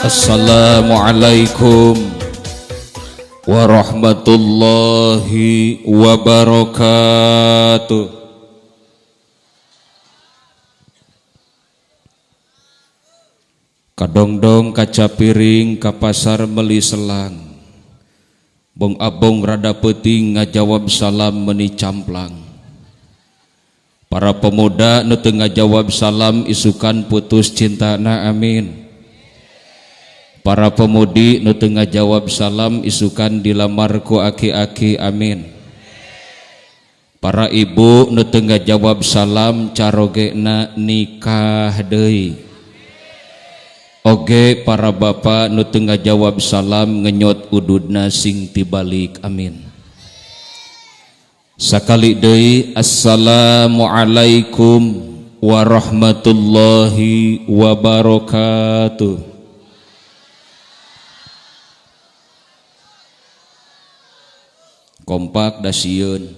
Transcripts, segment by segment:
Assalamualaikum warahmatullahi wabarakatuh. Kadongdong kaca piring ka pasar meli selang. Bong abong rada peuting ngajawab salam meni camplang. Para pemuda nu teu ngajawab salam isukan putus cintana, amin. Para pemudi nu teu ngajawab salam isukan dilamar ku aki-aki, amin. Para ibu nu teu ngajawab salam carogena nikah deui. Oge para bapak nu teu ngajawab salam ngenyot ududna sing tibalik, amin. Sakali deui, assalamualaikum warahmatullahi wabarakatuh. Kompak dasieun.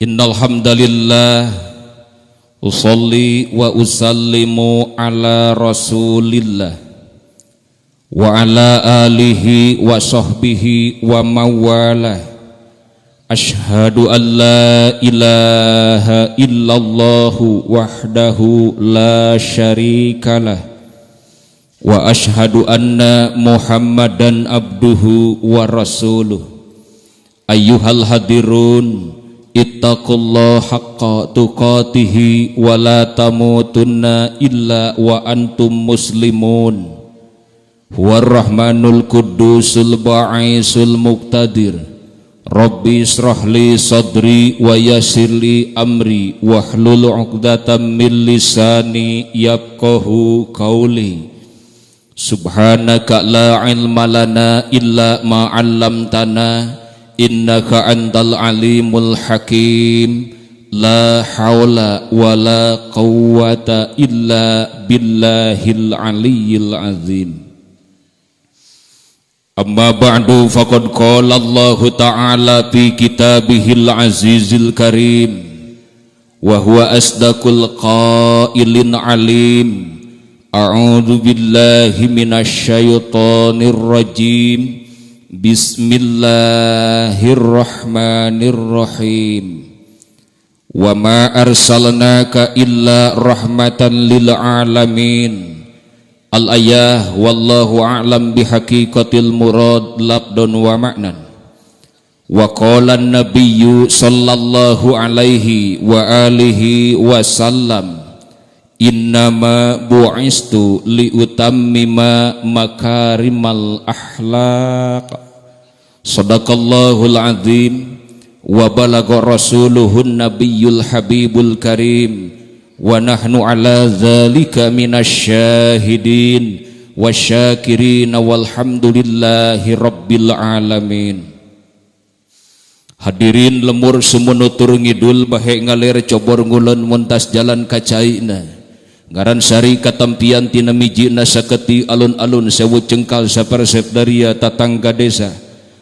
Innal hamdalillah usalli wa usallimu ala rasulillah wa ala alihi wa sahbihi wa mawalah. Ashhadu an la ilaha illallahu wahdahu la syarikalah wa ashhadu anna muhammadan abduhu wa rasuluh. Ayyuhal hadirun, ittaqullaha haqqa tuqatihi wa la tamutunna illa wa antum muslimun. Huwar rahmanul quddusul ba'isul muqtadir. Rabbi israh li sadri wa yassir li amri wahlul 'uqdatam min lisani yafqahu qawli. Subhanaka la ilma lana illa ma 'allamtana innaka antal alimul hakim. La haula wala quwwata illa billahil aliyyil azim. Amma ba'du, faqad qala Allahu ta'ala fi kitabihil azizil karim wa huwa asdaqul qailin alim. A'udzu billahi minasy syaithanir rajim. Bismillahirrahmanirrahim. Wa ma arsalnaka illa rahmatan lil alamin. Al-ayah, wallahu a'lam bihaqiqatil murad labdun wa ma'nan. Wa qala an-nabiyyu sallallahu alaihi wa alihi wasallam, innama bu'istu liutammima makarimal akhlaq. Sadaqallahul azim wa balagha rasuluhun nabiyyul habibul karim wa nahnu ala dzalika minasyahidin wasyakirin walhamdulillahi rabbil alamin. Hadirin lemur sumunutur ngidul bahe ngalir cobor ngulon muntas jalan kacaina. Ngaran sari katampian tina mijina saketi alun-alun sewu cengkal sapersep daria tatangga desa.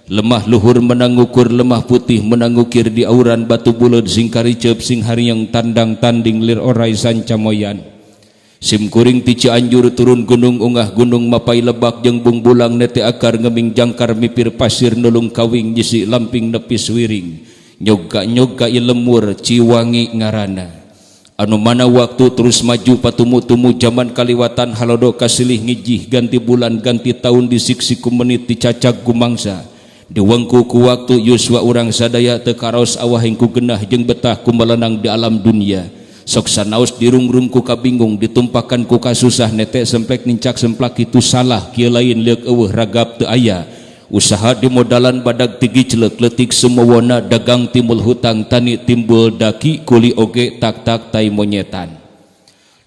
Lemah luhur menangukur lemah putih menangukir di auran batu buleud sing kariceup sing hariang tandang tanding lir orai sanca moyan. Sim kuring ti Cianjur turun gunung ungah gunung mapai lebak jeung bungbulang nete akar ngeming jangkar mipir pasir nulung kawing nyisi lamping nepis wiring. Nyogka-nyogka ilemur Ciwangi ngarana. Anu mana waktu terus maju patumu-tumu zaman kaliwatan halodo kasilih ngijih ganti bulan ganti tahun disiksi ku menit dicacag gumangsa. Diwengku ku waktu yuswa urang sadaya teu karaos awahing ku genah jeung betah ku melenang di alam dunia. Sok sanaos dirungrung ku kabingung ditumpakan ku kasusah nete semplek nincak semplak itu salah kieu lain leuk eueuh ragap teu aya. Usaha dimodalan badag tigi celek letik sumewona dagang timbul hutang tani timbul daki kuli oge tak-tak tai monyetan.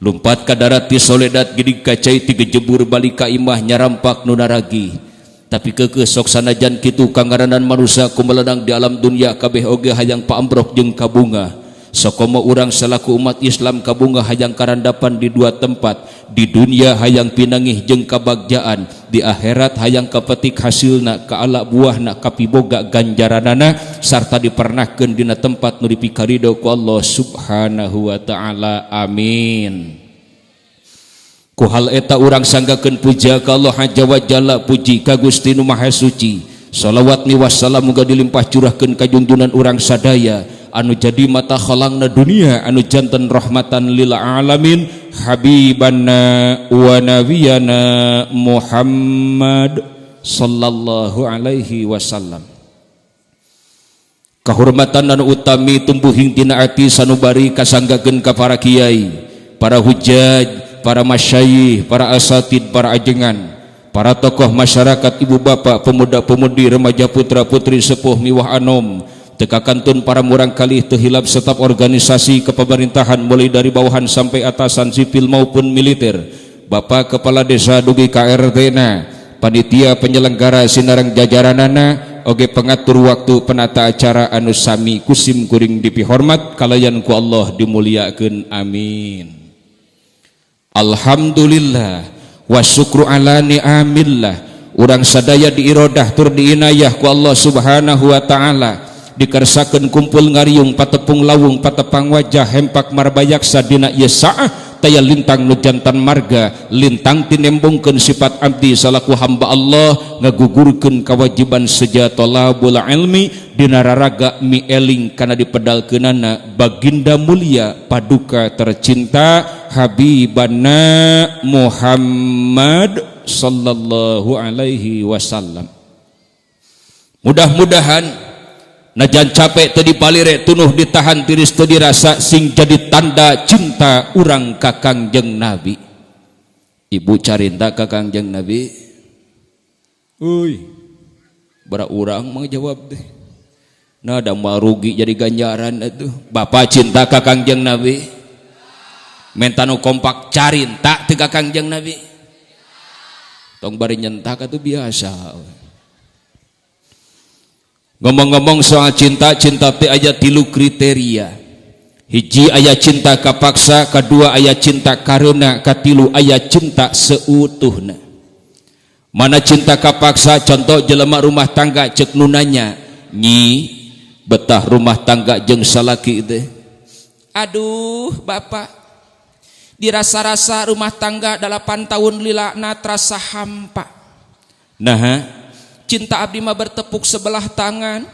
Lumpat ka darat ti soledat gidig kacai tiga jebur balik ka imah nyarampak nu naragi. Tapi keukeuh sok sanajan kitu kangaranan manusia kumelenang di alam dunia kabeh oge hayang paambrok jeung kabunga. Sokomo urang selaku umat Islam kabunga hayang karandapan di dua tempat, di dunia hayang pinangih jeung kabagjaan, di akhirat hayang kapetik hasilna kaala buahna kapiboga ganjaranana sarta dipernahkeun dina tempat nu dipikarido ku Allah Subhanahu wa taala. Amin. Ku hal eta urang sanggakeun puja ka Allah Azza wa Jalla, puji ka Gusti Nu Maha Suci. Salawat ni wassalam muga dilimpah curahkeun ka junjunan urang sadaya anu jadi mata khalangna dunia, anu janten rahmatan lil alamin, habibana wa nabiyana Muhammad sallallahu alaihi wasallam. Kahormatan anu utami tumbuhing tina ati sanubari kasanggakeun ka para kiai, para hujaj, para masyayikh, para asatid, para ajengan, para tokoh masyarakat, ibu bapak, pemuda-pemudi, remaja, putra putri, sepuh miwah anom, teka kantun para murang kali, tehilap staf organisasi kepemerintahan mulai dari bawahan sampai atasan, sipil maupun militer, bapak kepala desa dugi ka RT na, panitia penyelenggara sinareng jajaranana, oge pengatur waktu penata acara anu sami kusim kuring dipihormat kalayan ku Allah dimuliakeun, amin. Alhamdulillah wa syukru ala ni'amillah, urang sadaya diirodah tur diinayah ku Allah Subhanahu wa taala, dikersakeun kumpul ngariung patepung lawung patepang wajah hempak marbayaksa dina ieu saah taya lintang nu jantan marga lintang tinembongkeun sifat abdi salaku hamba Allah ngagugurkeun kewajiban seja thalabul ilmi dina raraga mieling kana dipedalkeunana baginda mulia paduka tercinta habibana Muhammad sallallahu alaihi wasallam. Mudah-mudahan najan capek teu dipalire, tunuh ditahan, tiris teu dirasa, sing jadi tanda cinta urang ka Kangjeng Nabi. Ibu carinta ka Kangjeng Nabi? Uy, bara urang mah jawab deh. Nah, da moal rugi jadi ganjaran atuh. Bapak cinta ka Kangjeng Nabi? Menta nu kompak, carinta teu ka Kangjeng Nabi? Tong bari nyentak atuh, biasa. Ngomong-ngomong soal cinta, cinta teh aya tilu kriteria. Hiji aya cinta kapaksa, kedua aya cinta karena, katilu aya cinta seutuhna. Mana cinta kapaksa? Contoh jelema rumah tangga, cek nu nanya, "Nyi, betah rumah tangga jeung salaki teh?" Aduh, bapak, dirasa-rasa rumah tangga 8 tahun lila terasa hampa. Nah, cinta abdi mah bertepuk sebelah tangan.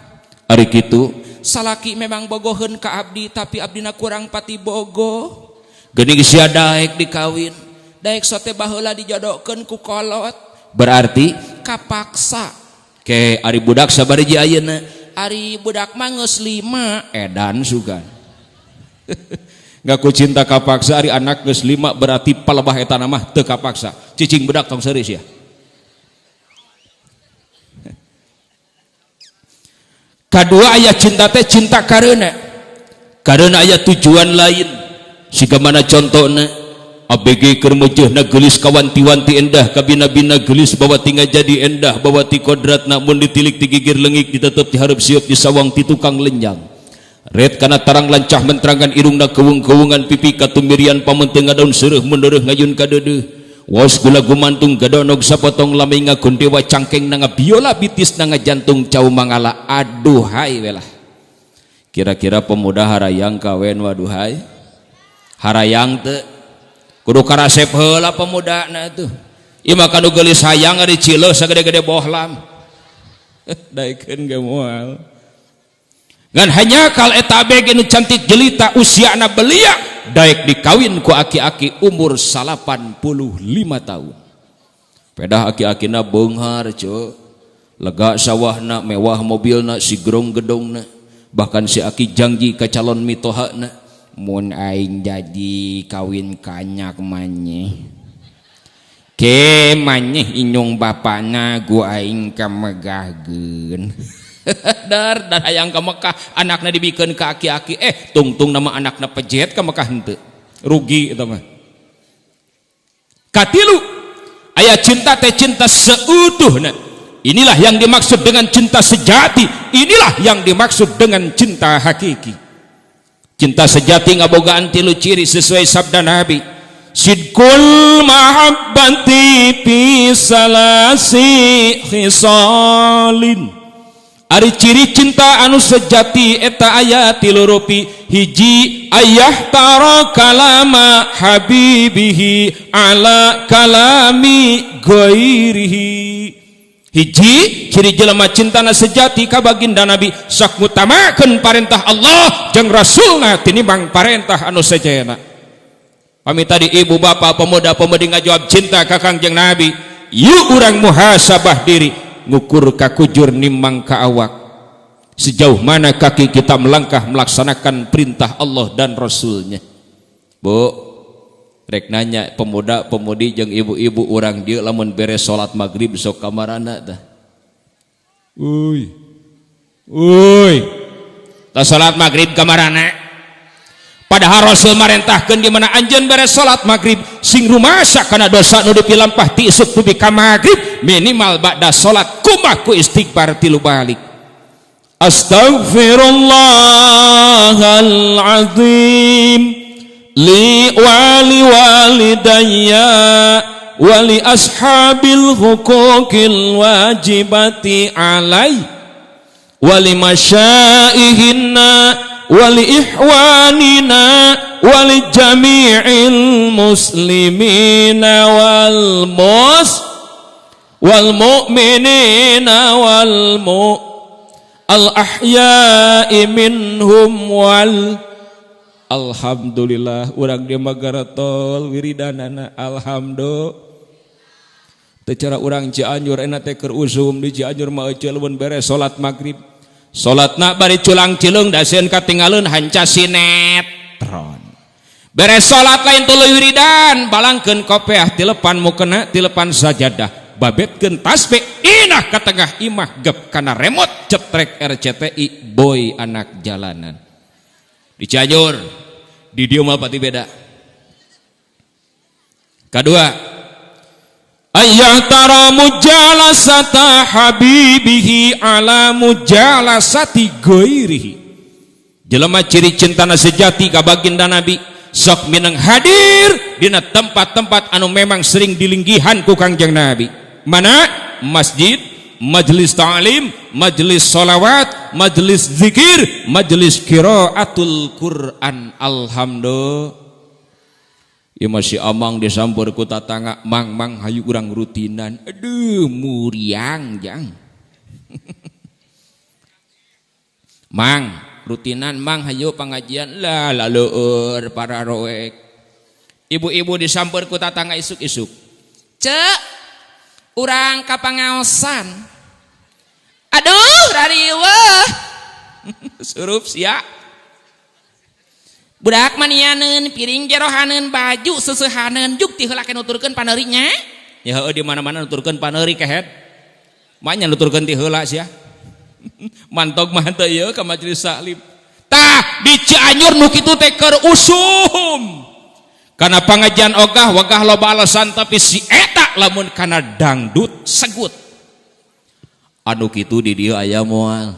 Ari kitu? Salaki memang bogoheun ka abdi, tapi abdina kurang pati bogoh. Geuning sia daek dikawin. Daek sote baheula dijodohkeun ku kolot. Berarti kapaksa. Ke ari budak sabariji ayeuna? Ari budak mah geus 5. Edan sugan. Ngaku cinta kapaksa, ari anak geus 5, berarti palebah eta mah teu kapaksa. Cicing budak tong serius ya. Kedua aya cinta teh cinta karena, karena aya tujuan lain. Siga mana contohna? ABG keur mejeuhna geulis kawanti-wanti endah, kabina-bina geulis bawa tinggal jadi endah, bawa ti kodratna mun ditilik ti gigir lengik, ditetep ti hareup sieup di sawang ti tukang lenjang. Red kana tarang lancah mentrangan, irungna kewung-kewungan, pipi katumirian, pamenteng daun seureuh mundereuh ngayun ka deudeuh. Waos gula gumantung gadonog sapotong, lami ngagondewa, cangkeng na biola, bitis na jantung cau mangala, aduhai welah. Kira-kira pemuda harayang kawen waduhai? Harayang teu? Kudu karasep heula pemuda na tuh. Ieu mah kanu geulis hayang ari cileuh sagede-gede bohlam. Daekeun ge moal. Ngan hanya kal eta abg nu cantik jelita, usiana belia, daek dikawin ku aki-aki umur 85 tahun. Pedah aki-akina beunghar, ceu. Lega sawahna, mewah mobilna, sigrong gedongna. Bahkan si aki janji ka calon mitohana, mun aing jadi kawin kanyak manyeh. Ke manyeh inyong bapana gua aing ka Megahgeun. Dar dar hayang ka Mekah, anakna dibikeun ka aki-aki, tungtung nama anakna pejet ka Mekah henteu. Rugi eta mah. Katilu aya cinta teh cinta seutuhna. Inilah yang dimaksud dengan cinta sejati, inilah yang dimaksud dengan cinta hakiki. Cinta sejati ngabogaan tilu ciri sesuai sabda Nabi. Sidqul mahabbati fi salasi khisalin. Ari ciri cinta anu sejati eta aya tilu rupi. Hiji, ayah tara kalama habibihi ala kalami ghairihi. Hiji ciri jelema cintana sejati ka baginda Nabi, sok ngutamakeun parentah Allah jeung Rasulna tinimbang parentah anu sejenna. Pami tadi ibu bapak pemuda pemudi ngajawab cinta ka Kangjeng Nabi, yuk urang muhasabah diri, ngukur kakujur nimbang ka awak, sejauh mana kaki kita melangkah melaksanakan perintah Allah dan Rasulnya. Bu, rek nanya pemuda pemudi jeung ibu-ibu, urang dieu lamun beres salat maghrib sok kamarana tah? Uy, uy, tah salat maghrib kamarana? Padahal Rasul marentahkeun di mana anjeun beres salat maghrib sing rumasa kana dosa nu dipilampah ti isuk dugi ka maghrib, minimal ba'da salat kumaha ku istighfar tilu balik. Astaghfirullahal azim li wali walidayya wali ashabil huquqil wajibati alai wali masyaihinna wali ikhwanina wali jami'il muslimina wal mus wal mu'minina wal mu al ahya'i minhum wal. Alhamdulillah, urang di Magaratol wiridanana, alhamdulillah. Teu cara urang Cianjur, enak teh keur usum di Cianjur mah. Euceul, lamun beres salat maghrib, salatna bari culang cileung, dasieun katinggalun hanca sinetron. Beres salat lain tuluy wiridan, balangkeun kopeah, tilepan mukena, tilepan sajadah, babetkeun tasbih, inah ka tengah imah, gep kana remote, cetrek RCTI, Boy Anak Jalanan. Di Cianjur. Di dieu mah pati beda. Kedua, ayah tara mujalasata habibihi ala mujalasati ghairihi. Jelema ciri cintana sejati ka baginda Nabi, sok mineng hadir dina tempat-tempat anu memang sering dilinggihan ku Kangjeng Nabi. Mana? Masjid, majelis ta'lim, majelis solawat, majelis zikir, majelis qiraatul Quran. Alhamdulillah. Ya masih amang disampur ku tatangga, "Mang, mang, hayu urang rutinan." "Aduh, muriang jang." "Mang, rutinan, mang, hayu pengajian lah." Laleur para roek. Ibu-ibu disampur ku tatangga isuk-isuk, "Cek, urang ka pangaosan." "Aduh, rariweuh." Surup sia. "Budak manianeun, piring jerohaneun, baju seusehaneun, juk ti heula ke nuturkeun paneurinya." Ya heueuh, di mana-mana nuturkeun paneuri kehed. Manya nuturkeun ti heula sia. Mantog mah teu ieu ka majelis taklim. Tah, di Cianjur nu kitu teh keur usum. Karena pengajian ogah wagah, loba alasan, tapi si eta lamun kana dangdut segut. Anu kitu di dieu aya moal?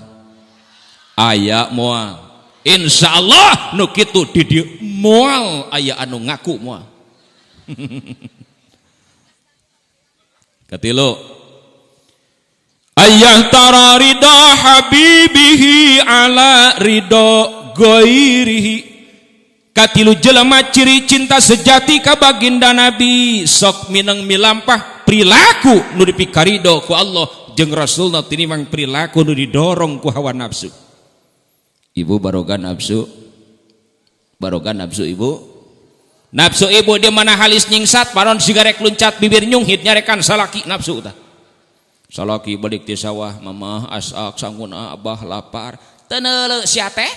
Aya moal? Insya Allah nu kitu di dieu moal aya anu ngaku, moal. Katilu, ayah tara ridha habibihi ala ridha ghairihi. Katilu, jelema ciri cinta sejati ka baginda Nabi, sok mineng milampah perilaku nu dipikarido ku Allah jeung Rasulna tinimbang perilaku nu didorong ku hawa nafsu. Ibu baroga nafsu, baroga nafsu ibu, nafsu ibu di mana halis nyingsat, panon sigarek luncat, bibir nyunghit, nyarekan salaki, nafsu tah. Salaki balik di sawah, "Mama, asak sanguna, abah lapar." "Teu neuleu sia teh,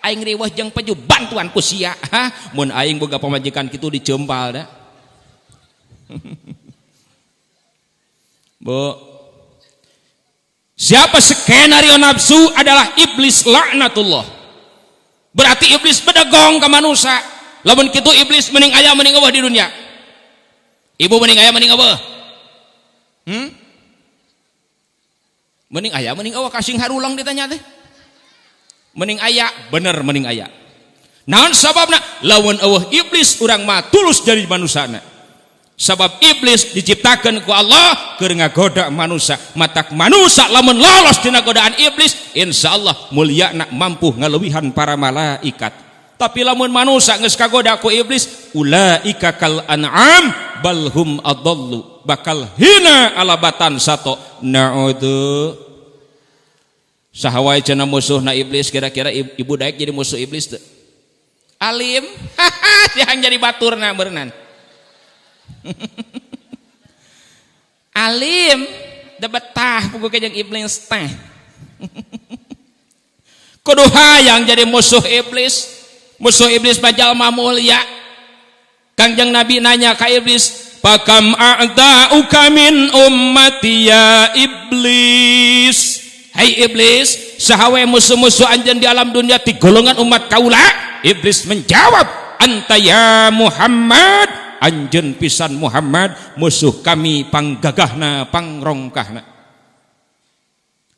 aing riweuh jeung peju bantuan ku sia." Hah, mun aing boga pamajikan kitu dicempal dah. Bu, siapa skenario nafsu adalah iblis laknatullah. Berarti iblis bedegong ke manusia. Lamun kitu iblis mending aya mending eueuh di dunia? Ibu, mending aya mending eueuh? Hmm? Mending aya mending eueuh? Kasing harulang ditanya teh. Mending aya, bener mending aya. Naon sababna? Lamun eueuh iblis, urang mah tulus jadi manusana. Sabab iblis diciptakan ku Allah keur ngagoda manusia. Matak manusia lamun lolos tina godaan iblis, insyaallah mulyana mampu ngaleuwihan para malaikat. Tapi lamun manusia geus kagoda ku iblis, ulaika kal an'am bal hum adallu, bakal hina alabatan sato. Na'udzu. Saha wae cenah musuhna iblis, kira-kira ibu daek jadi musuh iblis teu? Alim. Yang jadi baturna beureunan. Alim da betah puguh jeung iblis teh. Kudu hayang jadi musuh iblis. Musuh iblis mah jalma mulia. Kangjeng Nabi nanya ka iblis, "Pakam a'da'uka min ummati ya iblis?" Hai iblis, saha we musuh-musuh anjeun di alam dunia ti golongan umat kaula? Iblis menjawab, "Anta ya Muhammad." Anjeun pisan Muhammad, musuh kami panggagahna pangrongkahna.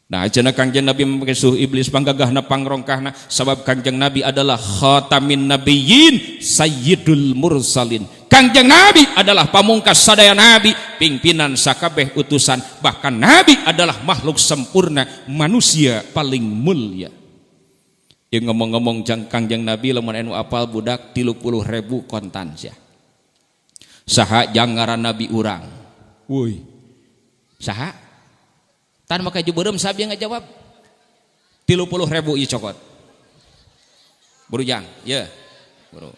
Nah, cenah Kangjeng Nabi musuh iblis panggagahna pangrongkahna, sabab Kangjeng Nabi adalah khatamin nabiyyin sayyidul mursalin. Kangjeng Nabi adalah pamungkas sadaya nabi, pimpinan sakabeh utusan, bahkan nabi adalah makhluk sempurna, manusia paling mulia. Yang ngomong-ngomong jang Kangjeng Nabi lamun anu apal budak 30.000 kontan sia. Saha jang ngaran nabi urang? Woi. Saha? Tan make juberem sabi ngajawab. 30.000 ieu cokot. Buru jang, ye. Buru.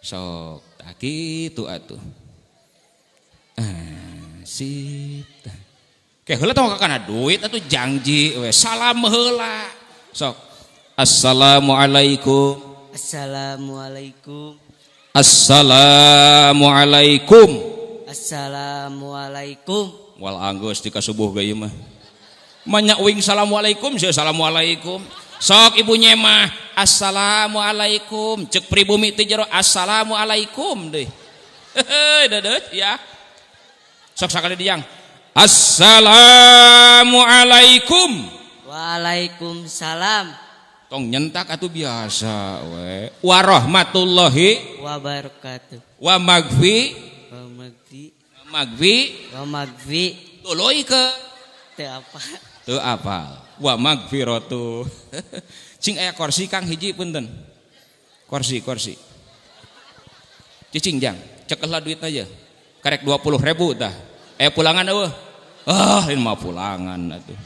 Sok, tah kitu atuh. Ah, sip. Ke heula tong kana duit atuh jangji we. Salam heula. Sok. Assalamualaikum. Assalamualaikum. Assalamualaikum. Assalamualaikum. Wal anggeus di kasubuh ge ieu mah. Manya uing assalamualaikum sia assalamualaikum. Sok ibu nyemah assalamualaikum, cek pribumi teh jero assalamualaikum deh. Heuh deudeuh ya. Sok sakali diang. Assalamualaikum. Waalaikumsalam. Tong nyentak atuh biasa we. Warahmatullahi wabarakatuh. Wa magfi wa magfi magfi wa magfi tuluy ke teu apa teu apal wa magfiratu. Cing aya kursi Kang hiji punten. Kursi kursi. Cicing jang, cekelah duit aja. Karek 20.000 tah. Aya pulangan eueuh. Ah, ini mah pulangan atuh.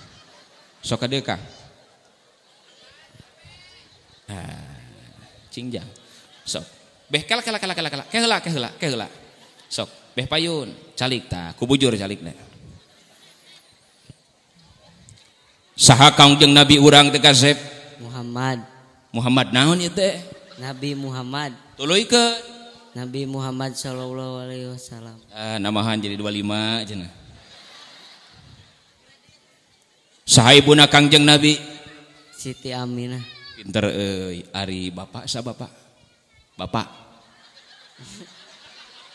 Sok ka dieu Kang. Ah, cing jang. Sok. Beh kela kela kela kela kela. Keheula keheula keheula. Sok, beh payun, calik tah, kubujur calikna. Saha Kangjeng Nabi urang teh kasep? Muhammad. Muhammad naon ieu teh? Nabi Muhammad. Tuluykeun Nabi Muhammad sallallahu alaihi wasallam. Ah, namahan jadi 25 cenah. Saha ibuna Kangjeng Nabi? Siti Aminah. Pinter euy, ari bapak sa bapak? Bapak.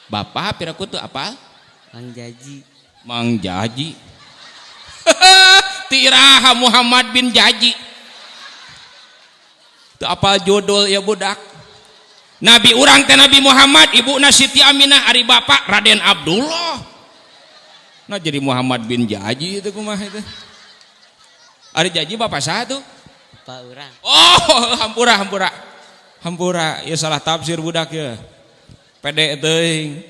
Bapak piraku teu apal? Mang Jaji. Mang Jaji. Tiraha Muhammad bin Jaji. Teu apal judul ya budak. Nabi urang teh Nabi Muhammad, ibuna Siti Aminah, ari bapak Raden Abdullah. Nah jadi Muhammad bin Jaji itu kumaha itu? Ari Jaji bapak saha tuh? Bapak urang. Oh, hampura hampura. Hampura, ya salah tafsir budak ya. Pede teuing.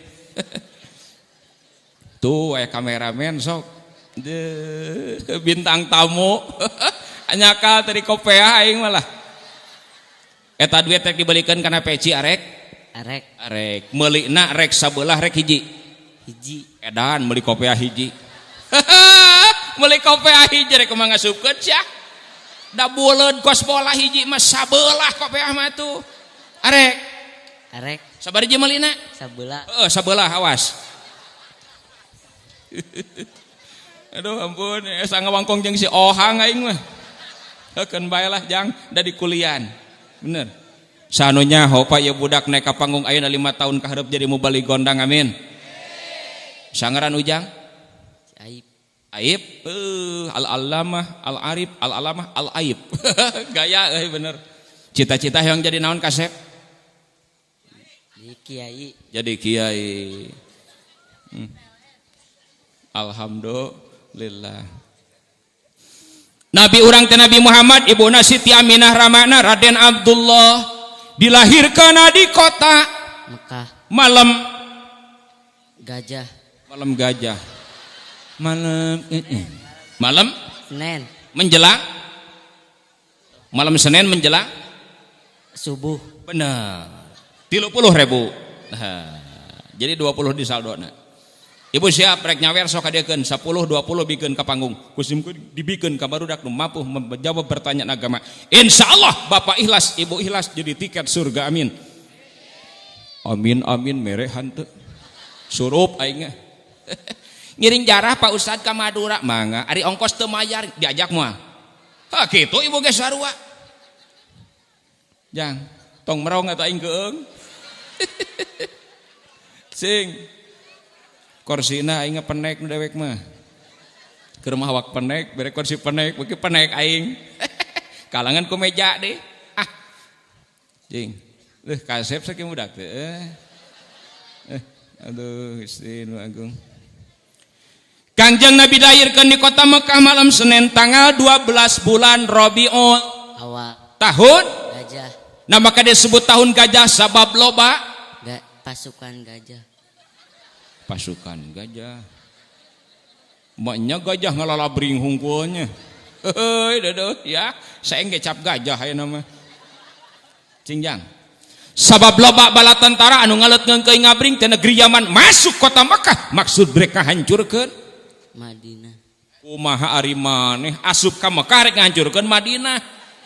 Tuh aya kameramen sok. Deuh, bintang tamu. Anyakal tadi kopea aing malah. Eta duit rek dibelikeun kana peci arek? Arek. Arek. Meulina rek sabelah rek hiji. Hiji. Edan meuli kopea hiji. Meuli kopea hiji rek kumaha ngasupkeun sia. Da buleud kos bola hiji mah sabelah kopeah mah tuh. Arek. Arek. Sabar hiji meulina? Sabelah. Heeh, sabelah awas. Aduh ampun, sangawangkong jeung si Ohang aing mah. Heukeun bae lah jang da di kulian. Bener. Sanu nyaho Pak ieu budak naik ka panggung ayeuna 5 tahun ka hareup jadi mubalig gondang amin. Sangaran Ujang? Aib. Aib, al-allamah, al-arif, al-alamah, al-aib. Gaya euy bener. Cita-cita yang jadi naon kasep? Kiai. Jadi kiai. Alhamdulillah. Nabi urang teh Nabi Muhammad, ibuna Siti Aminah, ramana Raden Abdullah, dilahirkan di kota Mekah. Malam Gajah. Malam gajah. Malam malam Senin. Menjelang malam Senin menjelang subuh. Benar. 30.000. Nah, jadi 20 di saldo. Nah, ibu siap rek nyawer, sok kadiekeun 10 20 bikeun ka panggung. Ku sim dibikeun ka barudak nu mampu menjawab pertanyaan agama. Insya Allah bapak ikhlas, ibu ikhlas, jadi tiket surga. Amin. Amin amin mere hanteu. Surup aing. Ngiring jarah Pak Ustad ka Madura, mangga, ari ongkos teu mayar diajak moal. Ha kitu ibu ge sarua. Jang, tong merong atau aing keung. Sing korsina aing penek nu dewek mah. Keur mah awak penek, bere kursi penek, beuki penek aing. Kalangan ku meja deh. Ah. Jing. Leuh kasep sakieu budak teh. Aduh, Gusti nu agung. Kangjeng Nabi dilahirkan di kota Mekah malam Senin tanggal 12 bulan Rabiul Awal. Tahun Gajah. Nah, maka disebut tahun gajah sabab loba Pasukan gajah. Pasukan gajah. Maknya gajah ngalalabring hungkulnya. Heuy, deudeuh ya. Saya ngecap gajah aya nama. Cingjang. Sabab loba bala tentara anu ngaleut ngeungkeuy ngabring teh negeri Yaman masuk kota Mekah, maksud mereka hancurkeun Madinah. Kumaha ari maneh asup ka Mekah rek ngahancurkeun Madinah?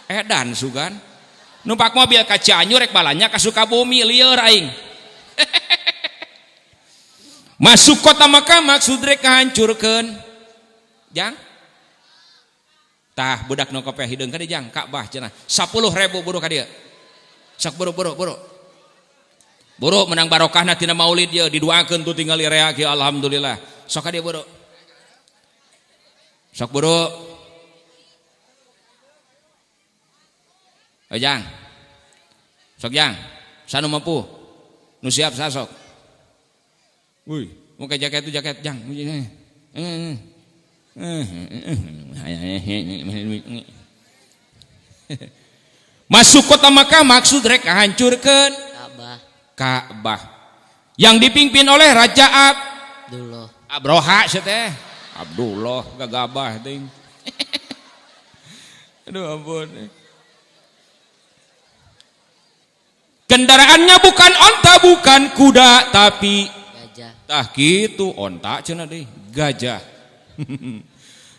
Edan sugan. Numpak mobil ka Cianjur rek balanya ka Sukabumi, lieur aing. Masuk kota Mekah maksud rek ngahancurkeun. Jang. Tah budak nu kopiah hideung ka dieu, jang, Ka'bah cenah. 10.000 buru ka dieu. Sok buru buru buru. Buru menang barokahna tina maulid ieu diduakeun tuh tinggal reak ya, alhamdulillah. Sok ka dieu buru. Sok buru. Oh, jang. Sok jang. Sanu mampu. Nu siap sasok. Wih, mau ke jaket itu jaket jang. Masuk kota Mekah maksud rek hancurkeun Ka'bah. Ka'bah. Yang dipimpin oleh Raja Abdullah. Abroha sia teh. Abdullah gagabah ting. Aduh ampun. Kendaraannya bukan onta, bukan kuda, tapi gajah. Tah kitu onta cenah deui, gajah.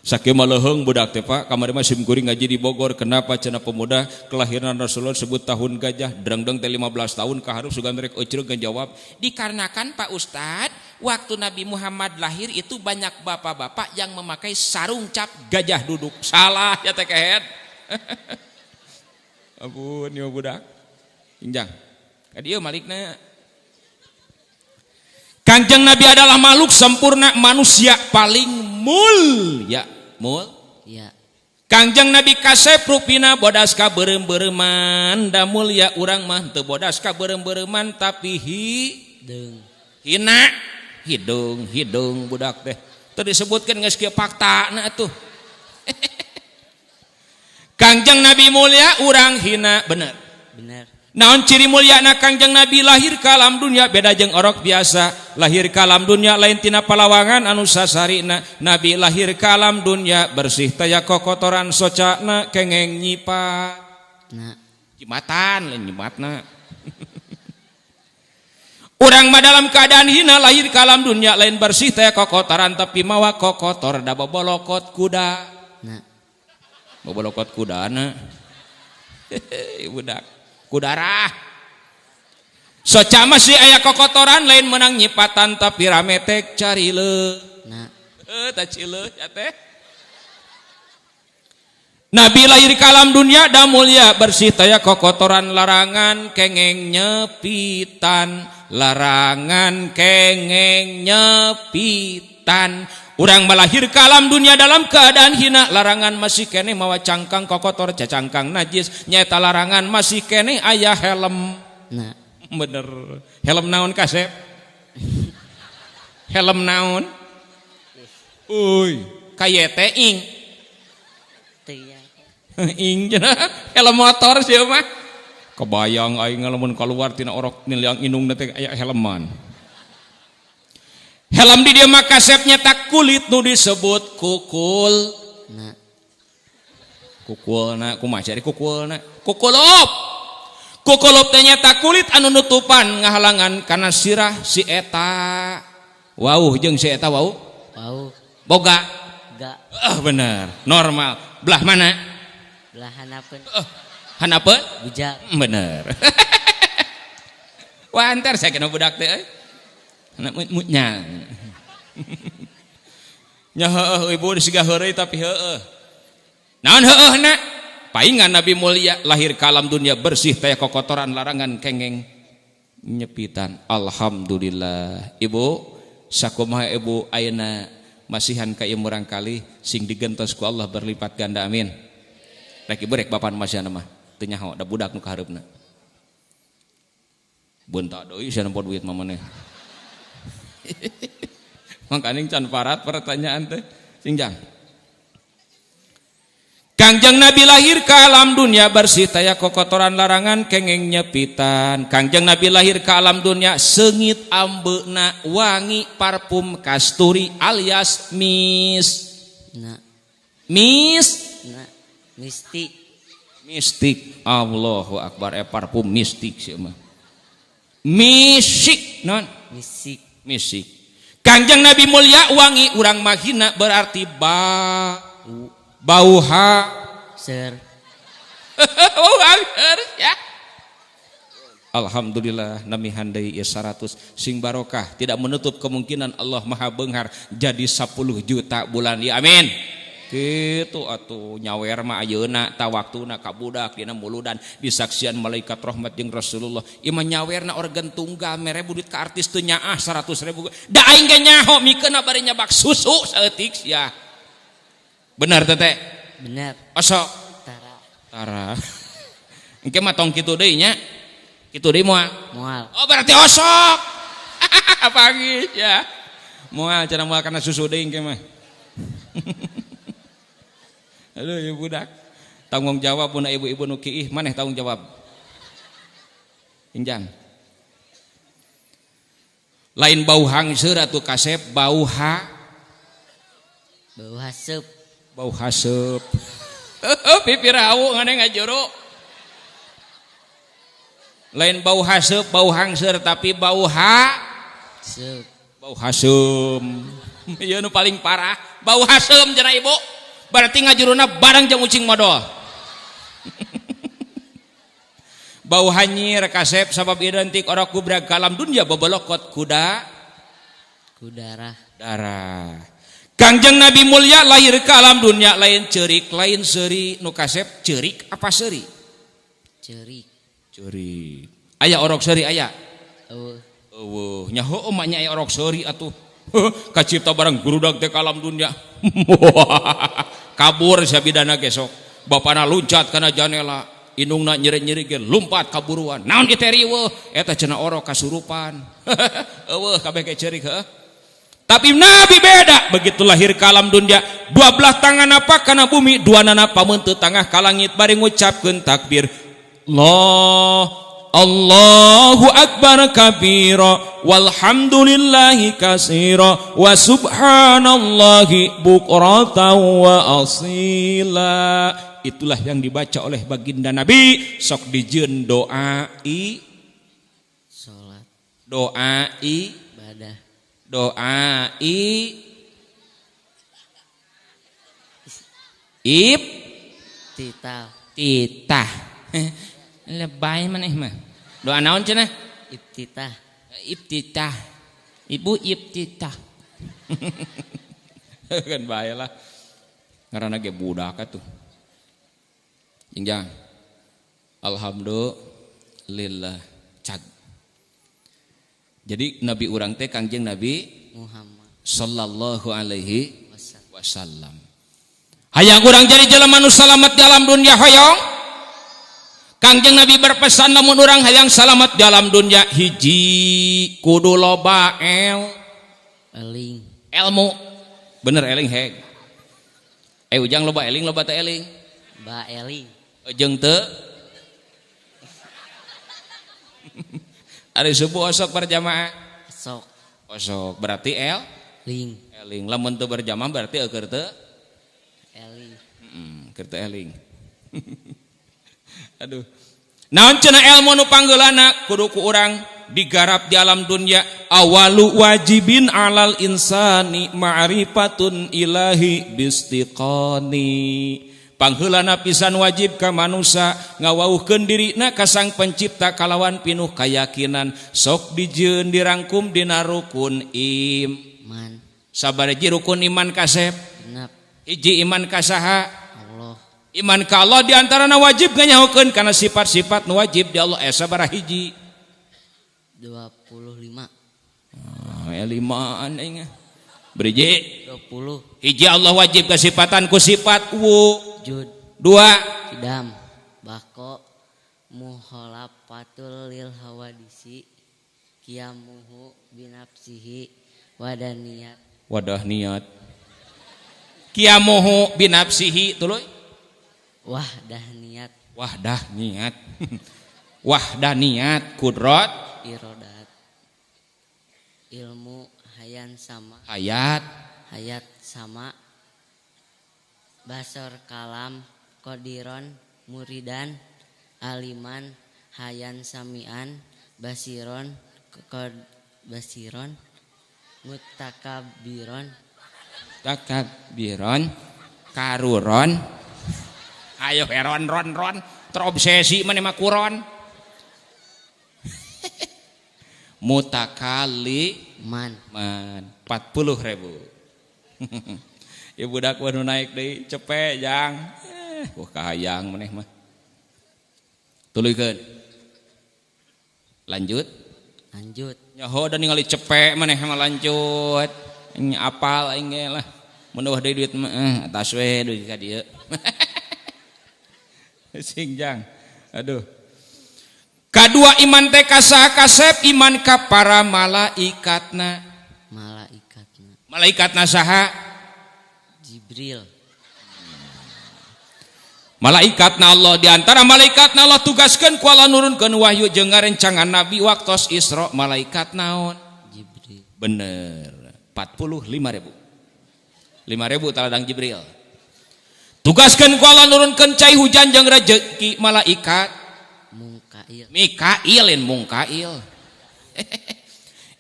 Sakieu mah leuheung budak teh Pak, kamari mah sim kuring ngaji di Bogor, kenapa cenah pemuda kelahiran Rasulullah sebut tahun gajah, drengdeng teh 15 tahun ka hareup sugan rek eucreug ngajawab, dikarenakan Pak Ustad, waktu Nabi Muhammad lahir itu banyak bapak-bapak yang memakai sarung cap gajah duduk. Salah ya teh kehed. Ampun ieu budak. Injang. Ka dieu malikna. Kanjeng Nabi adalah makhluk sempurna, manusia paling mulia. Mul? Ya. Kangjeng Nabi kasep rupina bodas ka beureum-beureuman, da mulia, urang mah teu bodas ka beureum-beureuman tapi Deung. Hina hidung hidung budak teh. Teu disebutkeun geus kieu faktana atuh. Kangjeng Nabi mulia, urang hina, bener. Bener. Naon ciri mulia na Kangjeng Nabi? Lahir ka alam dunia beda jeung orok biasa. Lahir ka alam dunia lain tina palawangan anu sasarina. Nabi lahir ka alam dunia bersih taya kokotoran, socana kengeng nyipat. Nah. Jimatan lain nyimatna. Urang mah dalam keadaan hina lahir ka alam dunia lain bersih taya kokotoran tapi mawa kokotor da bobolokot kuda. Nah. Bobolokot kudana. Hehehe budak. Kudarah. Soca masih aya kokotoran lain menang nyipatan tapi rametek carile. Nah. Tah cileut ya teh. Nabi lahir ke alam dunia da mulia bersih taya kokotoran, larangan kengeng nyepitan, larangan kengeng nyepitan. Urang melahir ke alam dunia dalam keadaan hina, larangan masih keneh mawa cangkang kokotor, cacangkang najis, nyata larangan masih keneh aya helm. Nah. Bener. Helm naon kasep? Helm naon? Uy, kayete ing. Ing cenah helm motor sih mah. Kebayang aing lamun keluar tina orok niliang indungna teh aya helman. Helm di dieu mah kasepnya tak kulit nu disebut kukul. Na. Kukulna kumaha cari kukulna? Kukulop. Kukulop teh nyata kulit anu nutupan ngahalangan kana sirah si eta. Wauh jeung si eta wauh? Wauh. Boga? Ga. Ah bener, normal. Belah mana? Belah hanapeun. Hanapeun? Bujang. Bener. Wah, antar saya kena budak teh euy. Anak mutnya. Nya heueuh ibu siga heureuy tapi heueuh. Naon heueuhna? Paingan Nabi mulia lahir ke alam dunia bersih taya kokotoran larangan kengeng nyepitan. Alhamdulillah. Ibu, sakumaha ibu ayeuna masihan ka ieu murang kali sing digentos ku Allah berlipat ganda amin. Rek ibu rek bapan masihan mah teu nyaho da budak nu kahareupna. Beunta deui sia nempo duit mah maneh. Mangkaning can parat pertanyaan teh sing jang. Kangjeng Nabi lahir ke alam dunia bersih taya kokotoran larangan kengeng nyepitan. Kangjeng Nabi lahir ke alam dunia seungit ambeuna wangi parfum kasturi alias mis. Na. Mis. Na. Mistik. Mistik. Allahu akbar parfum mistik sih mah. Misik non. Misik. Misik. Kangjeng Nabi mulia wangi urang mahina berarti ba bau ha ser. Bau hanger ya. Alhamdulillah nami handai ya 100 sing barokah, tidak menutup kemungkinan Allah Maha Benghar jadi 10 juta bulan ya amin. Kitu atuh nyawer mah ayeuna ta waktuna ka budak dina muludan disaksian malaikat rahmat jeung Rasulullah. Ieu mah nyawerna organ tunggal mere duit ka artis teu nyaah 100.000. Da aing ge nyaho mikeunna bari nyabak susu saeutik sia. Benar teteh? Benar. Osok. Tara. Tara. Engke mah tong kitu deui nya. Kitu deui moal. Moal. Oh berarti osok. Pagi ya. Moal cenah moal kana susu deui engke mah. Aduh ieu budak. Tanggung jawab puna ibu-ibu nu kiih maneh tanggung jawab. Injang. Lain bau hangseur atuh kasep bau ha. Bau haseup. Bau haseup. Pipir hawu ngane ngajuru. Lain bau haseup, bau hangseur tapi bau ha seup. Bau haseum. Ieu nu paling parah, bau haseum cenah ibu. Berarti ngajuruna barang jeung ucing modol. Bau hanyir kasep sabab identik orok gubrak ka alam dunia bobolokot kuda kudarah. Darah. Kangjeng Nabi mulia lahir ke alam dunia lain ceurik lain seuri nu kasep ceurik apa seuri? Ceurik. Ceurik. Aya orok seuri aya? Eueuh. Eueuh, nya heueuh mah nya aya orok seuri atuh. Kacipta barang gurudag teh ka alam dunia. Kabur sia bidana ge sok. Bapana luncat kana janela, indungna nyeri-nyeri ge lumpat kaburuan. Naon ieu teh riweuh? Eta cenah orok kasurupan. Eueuh kabeh ge ceurik heuh. Tapi Nabi beda, begitu lahir ke alam dunia, dua belah tangan apa kana bumi, dua nana pameunteut tangah ka langit bari ngucapkeun takbir. Allah Allahu akbar kabira walhamdulillahi katsira wa subhanallahi bukratan wa asila. Itulah yang dibaca oleh baginda Nabi sok dijieun doa i salat, doa i ibadah, doa i ib titah titah. Lebay maneh mah. Doa naon cenah? Ibtitah. Ibtitah. Ibu ibtitah. Kan bae lah. Ngaranna ge budak atuh. Jingjang. Alhamdulillah. Cag. Jadi nabi urang teh Kangjeng Nabi Muhammad sallallahu alaihi wasallam. Hayang urang jadi jelema nu salamet di alam dunia hoyong. Kangjeng Nabi berpesan lamun urang hayang salamet dalam dunia hiji kudu loba Eling. Ilmu. Bener eling heg. Ujang loba eling loba teu eling? Ba eling. Ujang teu? Ari subuh osok berjamaah? Osok. Osok berarti el? Ling. Eling. Lamun teu berjamaah berarti eueur teu? Eling. Heeh, keur teu eling. Aduh. Naon cenah ilmu nu panggeulana kudu ku urang digarap di alam dunia. Awalu wajibin alal insani ma'rifatun ilahi bistiqani. Pangheulana pisan wajib ka manusa ngawauhkeun dirina ka Sang Pencipta kalawan pinuh kayakinan. Sok dijieun dirangkum dina rukun iman. Sabaraha rukun iman kasep? Genep. Hiji iman ka saha? Allah. Iman ka Allah diantarana wajib nganyahokeun kana sifat-sifat nu wajib di Allah. Sabaraha hiji? 25. Ah, limaan aing. Beriji? 20. Hiji Allah wajib kasifatan ku sifat wujud. Dua. Kidam bako muholafatul lil hawadisi kiamuhu binafsihi wadaniyat. Wadah niat. Kiamuhu binafsihi tuluy. Wahdah niat. Wahdah niat. Wahdah niat kudrat irodat. Ilmu hayan sama. Hayat. Hayat sama. Basor kalam kodiron muridan aliman hayan samian basiron kod basiron mutakabiron takabbiron karuron. Ayo heron ron ron terobsesi mana mah kuron. Mutakali man man 40.000. Ibu budak nu naik deui cepet jang. Wah kahayang maneh mah. Tuluykeun. Lanjut. Lanjut. Nyaho da ningali cepet maneh mah lanjut. Nya apal aing ge lah. Mun eueuh deui duit mah atas we duit ka dieu. Sing jang. Aduh. Kadua iman teh ka saha kasep iman ka para malaikatna. Malaikatna. Malaikatna saha? Jibril. Malaikatna Allah diantara malaikatna Allah tugaskeun ku Allah nurunkeun wahyu jeung ngarencangan Nabi waktos Isra malaikat naon? Jibril. Bener. 45.000. 5.000 taladang Jibril. Tugaskeun ku Allah nurunkeun cai hujan jeung rejeki malaikat Mungkail. Mikailin Mungkail.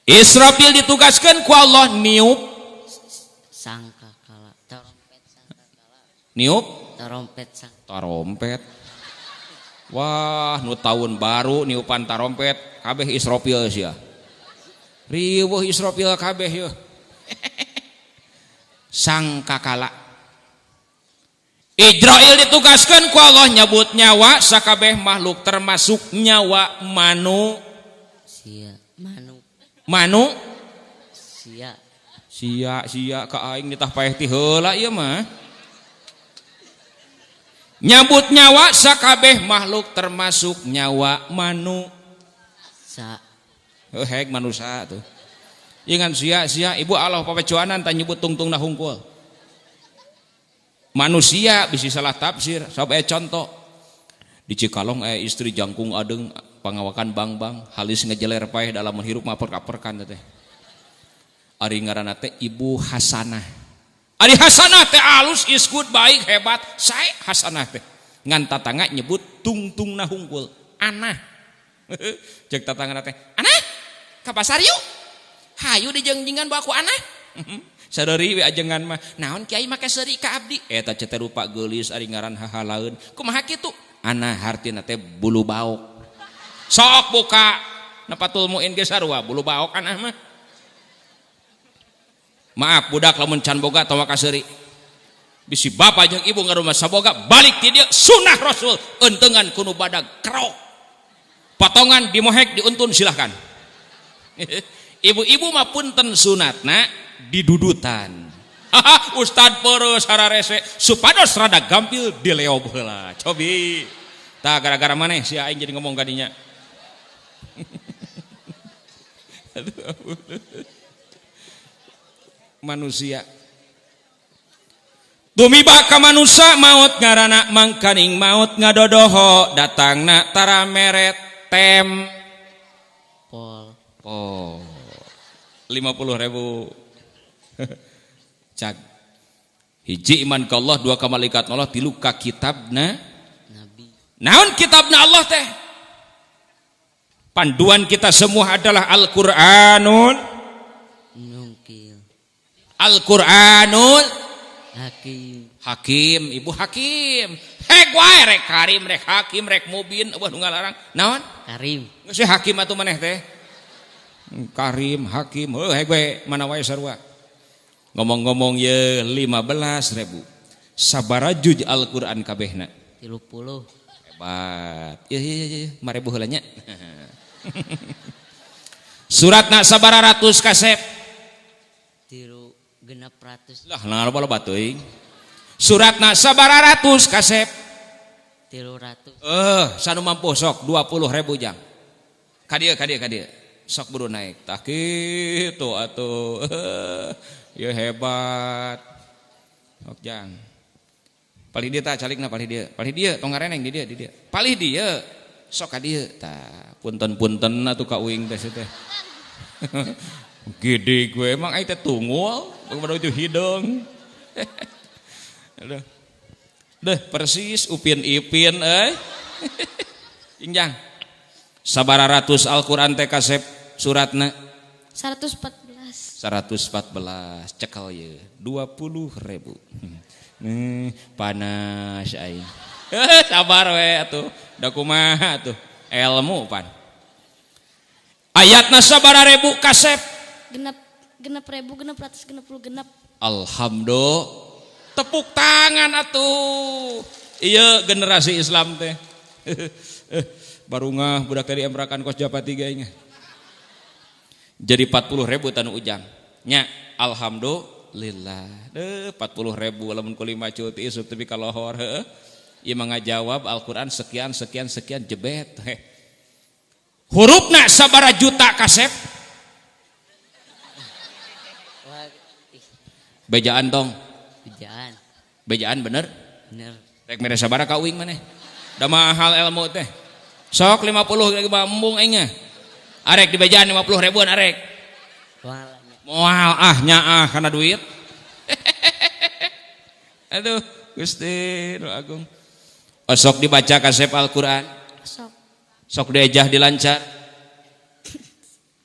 Israfil ditugaskeun ku Allah niup sangkakala trompet sangkakala. Niup trompet sang trompet. Wah, nu tahun baru niupan trompet kabeh Israfil sia. Riweuh Israfil kabeh yeuh. Sangkakala. Ijrail ditugaskan ku Allah nyabut nyawa sakabeh makhluk termasuk nyawa manusia. Manu manu sia sia sia ka aing ditah paeh ti heula ieu mah. Nyabut nyawa sakabeh makhluk termasuk nyawa manu sa. Heuh manusia tuh. Ingan sia sia ibu Allah papecuanan tah nyebut tungtungna hungkul. Manusia bisa salah tafsir. Sabab contoh di Cikalong istri jangkung adeng pangawakan bang-bang halis ngejeler paeh dalam hirup mah perka-perkan teh. Ari ngaranna teh Ibu Hasanah. Ari Hasanah teh alus iskut baik hebat sae Hasanah teh. Ngan tatangga nyebut tungtungna hungkul anah. Cek tatangga teh anah ka pasar yuk. Hayu dijengjingan bawa ku anah. Sadari we ajengan mah naon kiai make seuri ka abdi eta teh rupa geulis ari ngaran hahalaeun kumaha kitu anah hartina teh bulu baok sok buka napatul muin ge sarua bulu baok anah mah. Maaf budak lamun can boga atawa kaseuri bisi bapa jeung ibu ngarumah saboga balik ti dieu sunah rasul eunteungan ku nu badag kerok potongan dimohek diuntun silahkan. Ibu-ibu mah punten sunatna didudutan. Ustad peureuh sararese supados rada gampil dileob heula. Cobi. Tah gara-gara maneh sia aing jadi ngomong kadinya. Aduh, manusia tumiba ka manusia maut ngaranna mangkaning maut ngadodoho datangna tara meret tem pol. Oh, 50.000. Cag. Hiji iman ka Allah, dua ka malaikat Allah, tilu ka kitabna Nabi. Naon kitabna Allah teh? Panduan kita semua adalah Al-Qur'anul Nungkil. Al-Qur'anul Hakim. Hakim, ibu hakim. Hek wae rek karim, rek hakim, rek mubin, eueuh nu ngalarang. Naon? Karim. Geus hakim atuh maneh teh. Karim, hakim, heuh hek we mana wae sarua. Ngomong-ngomong ye 15.000. Sabaraha juz Al-Qur'an kabehna? 30. Hebat. Ye ye ye, 5.000 heula nya. Suratna sabaraha ratus kasep? 300. Lah nah loba teuing. Suratna sabaraha ratus kasep? 300. Sanu mampu sok 20.000 jang. Ka dieu ka dieu ka dieu. Sok buru naik. Tah kitu atuh. Ya hebat. Sok jang. Palih dieu tah calikna palih dieu. Palih dieu tong ngareneng di dieu di dieu. Palih dieu sok ka dieu tah. Punten-punten atuh ka uing teh teh. Gede gue emang aing teh tungul, bagaimana itu hidung. Aduh. Deh persis Upin Ipin euy. Ingjang. Sabaraha ratus Al-Qur'an teh kasep suratna? 114. 114 cekel ye 20.000. Nih panas aing. Sabar we atuh. Da kumaha atuh? Ilmu pan. Ayatna sabaraha ribu kasep? 6.666. Alhamdulillah. Tepuk tangan atuh. Iya generasi Islam teh. Baru ngah budak tadi emrakan kos Japa 3 nya. Jadi 40.000 tanu ujang. Nya alhamdulillah. Deh 40.000 lamun ku 5 cuti isup tepi ka lohor heuh. Ieu mah ngajawab Al-Qur'an sekian sekian sekian jebet. Heh. Hurufna sabaraha juta kasep? Bejaan tong. Bejaan. Bejaan bener? Bener. Rek mere sabaraha ka uing maneh? Da mahal ilmu teh. Sok 50 lagi embung aing nya. Arek di bejaan 50 ribuan arek. Moal. Moal ah nyaah kana duit. Aduh, Gusti Nu Agung. Osok dibaca kasep Al-Qur'an. Osok. Sok diejah dilancar.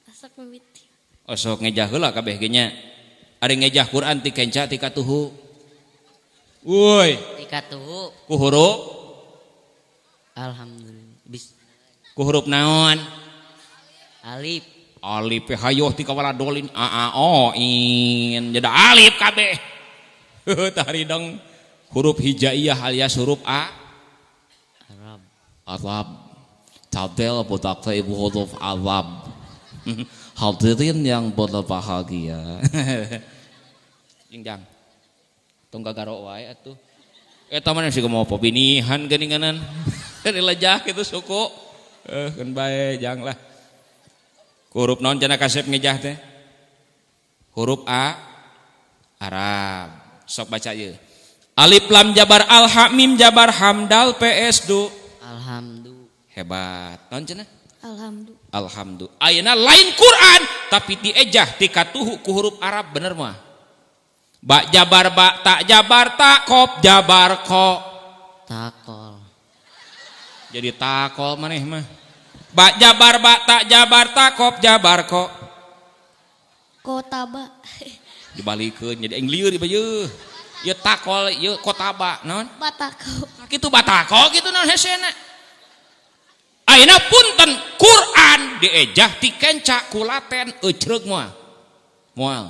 Osok mimiti. Osok ngejah heula kabeh ge nya. Ari ngejah Quran ti kenca ti katuhu. Woi, Ti katuhu. Ku huruf Alhamdulillah. Bis. Ku huruf naon? Alif. Alif hayoh ti kawaladolin a a o in. Jadi alif kabeh. Taridong huruf hijaiyah alias huruf a Arab. Arab. Tabel budak teh ibu huruf Arab. Hadirin yang berbahagia. Jingjang. Tong gagaro wae atuh. Eta mah siga mau pabinihan geuninganan. Dilejah kitu suku. Keun bae jang lah. Huruf naon cenah kasep ngejah teh? Huruf A Arab. Sok baca ieu. Alif lam jabar al ha mim jabar hamdal ps du. Alhamdu. Hebat. Naon cenah? Alhamdulillah. Alhamdulillah. Ayeuna lain Quran tapi diejah ti katuhu ku huruf Arab bener mah. Ba jabar ba ta jabar ta kop jabar ko. Takol. Jadi takol maneh mah. Ba jabar ba ta jabar ta kop jabar ko. Kotaba. Dibalikeun jadi aing lieur ieu. Ieu takol ieu kotaba naon? Batako. Kitu batako kitu naon hesena. Ayeuna punten Quran diejah ti kenca kulaten eucreug moal. Moal.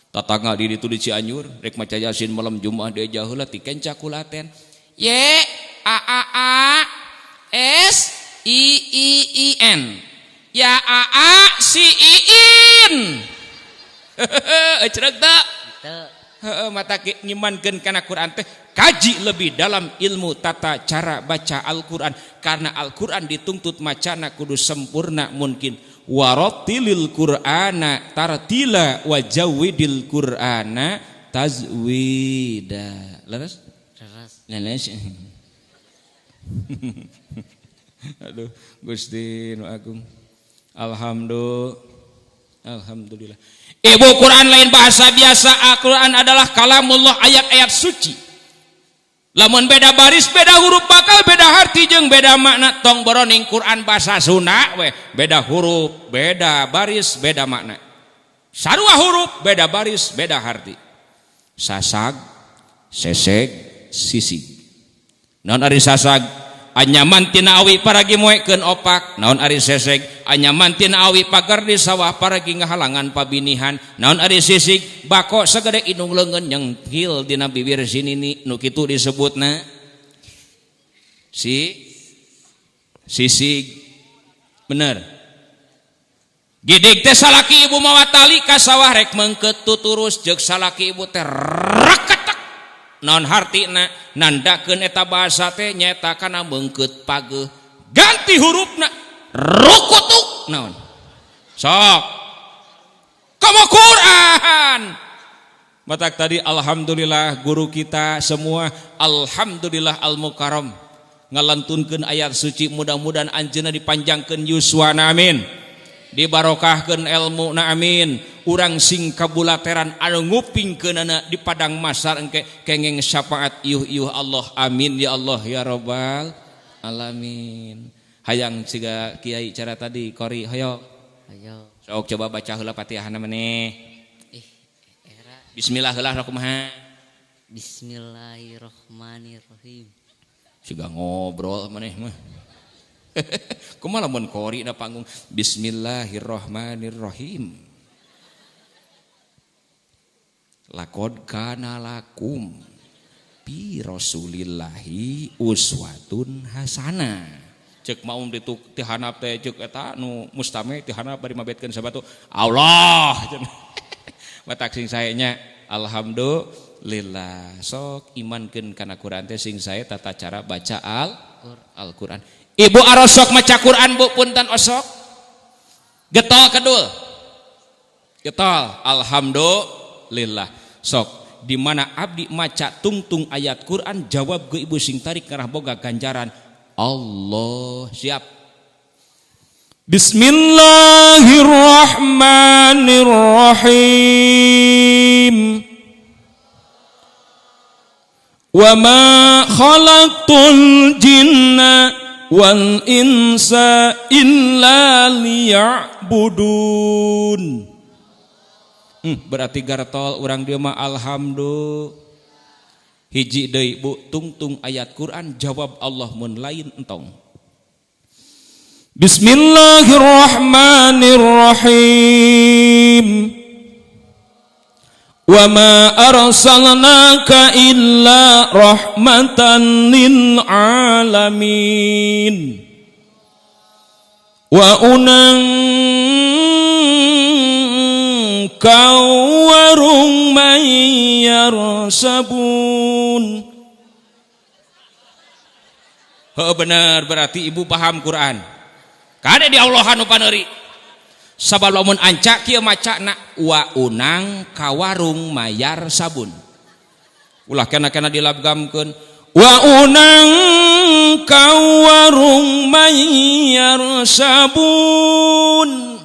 Tatangga di ditu di Cianjur rek maca Yasin malam Jumat diejah heula ti kenca kulaten. Y A A A S I I I N. Ya A A C I In. Eucreug teu? Teu. Heeh, mata ngimankeun kana Quran teh kaji lebih dalam ilmu tata cara baca Al-Quran, karena Al-Quran dituntut macana kudu sempurna mungkin. Warattilil Qur'ana tartila wajawidil Qur'ana tazwida. Leres? Leres. Leres. Aduh, Gusti nu agung. Alhamdulillah. Alhamdulillah. Ibu, Quran lain bahasa biasa. Al-Quran adalah kalamullah, ayat-ayat suci. Lamun beda baris, beda huruf, bakal beda arti jeung beda makna. Tong boroning Quran bahasa Sunda weh, beda huruf, beda baris, beda makna. Sarua huruf, beda baris, beda arti. Sasag, seseg, sisig. Naon ari sasag? Anyaman tina awi paragi moekeun opak. Naon ari seseg? Anyaman tina awi pagar di sawah paragi ngahalangan pabinihan. Naon ari sisig? Bako sagede indung leungeun nyengkil dina bibir si nini, nu kitu disebutna si sisig. Bener. Gidig teh salaki ibu mawa tali ka sawah rek meungkeut tuturus, jeung salaki ibu teh reketek. Naon hartina? Nandakeun eta bahasa teh nyaeta kana meungkeut pageuh. Ganti hurufna rukutuk naon? Sok. Komo Quran. Matak tadi alhamdulillah guru kita semua, alhamdulillah al-mukarram ngalantunkeun ayat suci, mudah-mudahan anjeunna dipanjangkeun yuswana, amin. Dibarokahkeun elmuna, amin. Urang sing kabulateran anu ngupingkeunana di padang masar engke kengeng syafaat iuh-iuh Allah, amin ya Allah ya rabbal alamin. Hayang siga kiai cara tadi qori hoyong. Hoyong. Sok coba baca heula Fatihahna maneh. Ih, era. Bismillah heula kumaha? Bismillahirrahmanirrahim. Siga ngobrol maneh mah. Kumaha lamun qori na panggung Bismillahirrahmanirrahim. Laqad kana lakum bi rasulillahi uswatun hasanah. Cek maum ditu ti handap teh cek eta nu mustami ti handap bari mabetkeun sabatu Allah. Matak sing sae nya alhamdulillah. Sok imankeun kana Quran teh sing sae tata cara baca Al-Quran. Ibu arosok maca Quran bu, punten osok. Getol kedul. Getol, alhamdulillah. Sok di mana abdi maca tungtung ayat Quran jawab ke ibu sing tarik ngarah boga ganjaran Allah. Siap. Bismillahirrahmanirrahim. Wa ma khalaqtul jinna wal insa illa liya'budun. Berarti gartol urang dia mah alhamdulillah. Hiji deui bu, tungtung ayat Quran jawab Allah mun lain entong. Bismillahirrahmanirrahim. Wa ma arsalnaka illa rahmatan lil alamin. Wa unang kawarung mayarsabun. Heuh, bener, berarti ibu paham Quran. Kade di Allah anu paneuri. Sabab lamun ancak kieu macana wa unang kawarung mayar sabun. Ulah kena-kena dilabgamkeun wa unang kawarung mayar sabun.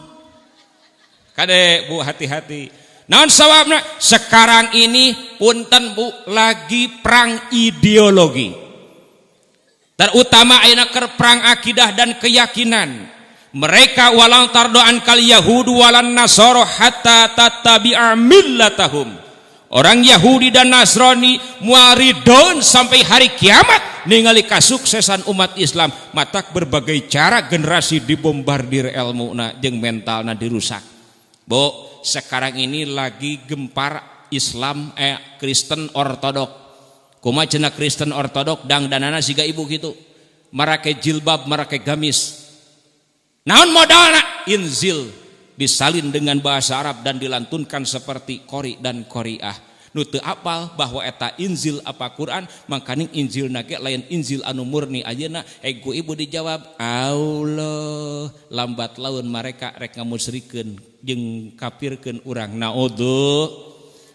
Kade bu, hati-hati. Naon sawabna? Sekarang ini punten bu, lagi perang ideologi. Terutama ayeuna keur perang akidah dan keyakinan. Mereka walang tardo ankal yahudu walan nasoro hatta tatabi'a millatahum. Orang Yahudi dan Nasrani muaridon sampai hari kiamat ningali kasuksesan umat Islam. Matak berbagai cara generasi dibombardir elmuna jeung mentalna dirusak. Bu, sekarang ini lagi gempar Islam Kristen Ortodok. Kumaha cenah Kristen Ortodok dangdanana siga ibu kitu. Marake jilbab, marake gamis. Naon modalna? Inzil disalin dengan bahasa Arab dan dilantunkan seperti qori dan qoriah. Nu teu apal bahwa eta Injil apa Quran, mangkaning Injilna ge lain Injil anu murni ayeuna. Ku ibu dijawab Allah, lambat laun mereka rek ngamusrikeun jeung kafirkeun urang. Naudzu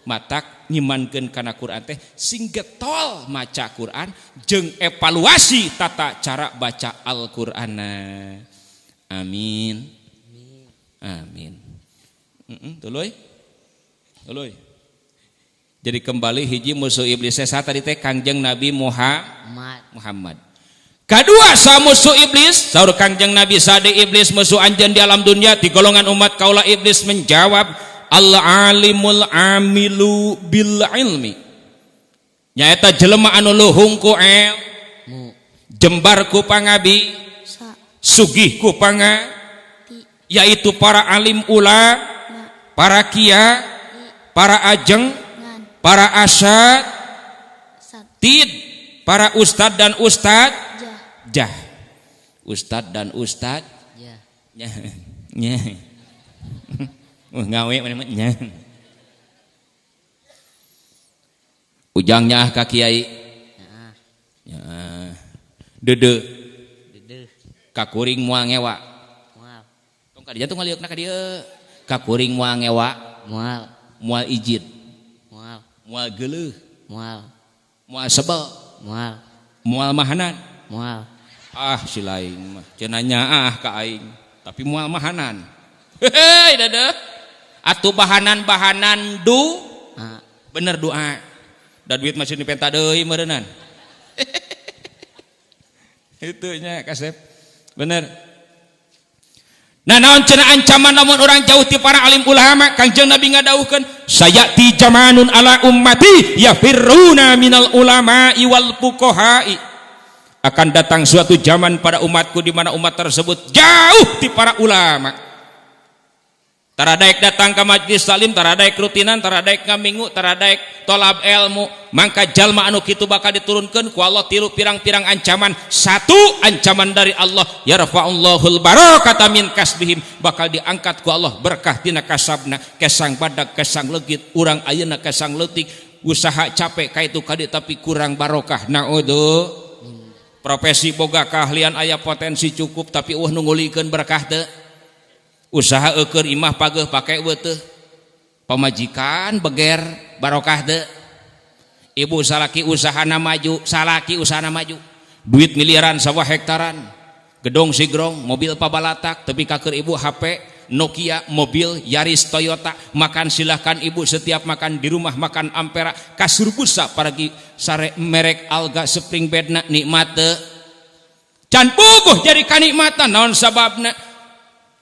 matak nyimankeun kana Quran teh sing getol maca Quran jeung evaluasi tata cara baca Al-Qur'anna. Amin. Amin. Tuluy. Tuluy. Jadi kembali hiji musuh iblis saya tadi teh Kangjeng Nabi Muhammad. Kedua sa musuh iblis, saur Kangjeng Nabi sade iblis musuh anjeun di alam dunia di golongan umat kaula iblis menjawab al alimul amilu bil ilmi. Nyaeta jelema anu luhung ku ilmu, jembar ku pangabi, sugih ku panga, yaitu para alim ulama, para kia, para ajeng, para asad, tid, para ustad dan ustad, jah, ustad dan ustad, nya, nya, ngawe mana nya, ujangnya ka kiai, nya, dede. Kakuring moal ngewa. Moal. Tong ka dieu tong ngaliukna ka dieu. Kakuring moal ngewa. Moal. Moal ijid. Moal. Moal geuleuh. Moal. Moal sebel. Moal. Moal mahanan. Moal. Ah si lain mah cenah nyaah ka aing, tapi moal mahanan. Heuy dadah. Atuh bahanan-bahanan du. Bener doa. Da duit masih dipenta deui meureunnan. Itu nya kasep. Bener. Nah naon cenah ancaman lamun orang jauh ti para alim ulama, Kangjeng Nabi ngadawuhkeun sayati zamanun ala ummati yafirruna minal ulama'i wal fuqaha'i. Akan datang suatu zaman pada umatku di mana umat tersebut jauh ti para ulama. Taradaek datang ke majlis taklim, taradaek rutinan, taradaek ngamingu, taradaek tolab ilmu. Mangka jalma anu kitu bakal diturunkeun ku Allah tilu pirang-pirang ancaman. Satu ancaman dari Allah, yarfa'ullahul barakata min kasbihim, bakal diangkat ku Allah berkah tina kasabna, kesang badak, kesang legit, urang ayeuna kesang leutik, usaha capek ka itu kadi tapi kurang barokah. Naudzu. Profesi boga keahlian aya potensi cukup tapi eueuh nu ngulikeun berkah teu. Usaha eueur imah pageuh pake eueuh teu. Pamajikan beger barokah teu. Ibu salaki usahana maju, salaki usahana maju. Duit miliaran sawah hektaran, gedong sigrong, mobil pabalatak, tepi ka keur ibu HP Nokia, mobil Yaris Toyota, makan silahkan ibu setiap makan di rumah makan Ampera, kasur busa paragi sare merek Alga Spring Bedna nikmat teu. Can puguh jadi kanikmatan naon sababna?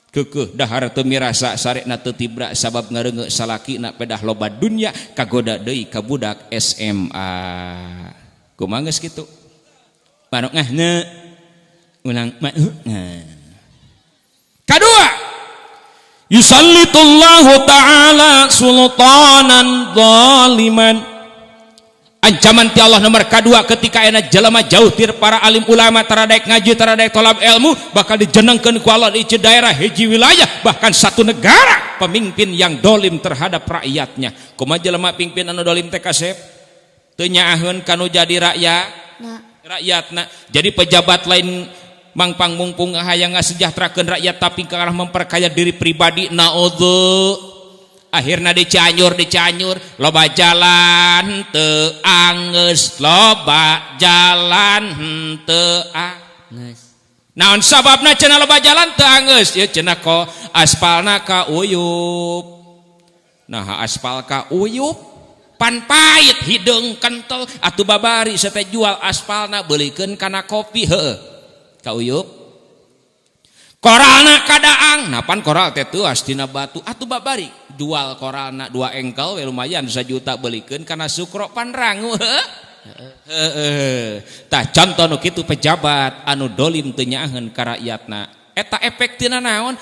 Kekeh dahar teu mirasa sarekna teu tibra sabab ngareungeuk salakina pedah loba dunya kagoda deui ka budak SMA. Kumaha geus kitu? Manuk ngahna ulang mah. Kadua, yusallitullahu ta'ala sultanan zaliman. Ancaman ti Allah nomor kedua ketika ena jelema jauh tir para alim ulama, taradaek ngaji, taradaek tolab ilmu, bakal dijenengkeun ku Allah di hiji daerah, hiji wilayah, bahkan satu negara, pemimpin yang dolim terhadap rakyatnya. Kumaha jelema pimpin anu dolim teh kasep? Teu nyaaheun kanu jadi rakyat. Rakyatna. Jadi pejabat lain mangpang mungpung hayang ngasejahterakeun rakyat tapi ke arah memperkaya diri pribadi. Naudzu. Akhirna di Cianjur, di Cianjur loba jalan teu anggeus, loba jalan teu anggeus. Naon sababna cenah loba jalan teu anggeus? Ieu cenah ko aspalna ka uyup. Nah aspal ka uyup pan pait hideung kentel atuh babari sete jual aspalna beulikeun kana kopi heueuh ka uyup. Koralna kadaang, napan koral teh teuas tina batu atuh babari jual koralna 2 engkel we lumayan 1 juta beulikeun kana sukro panrangu heueuh. Heeh. Tah contoh nu kitu pejabat anu dolim teu nyaaheun ka rakyatna. Eta efek tina naon?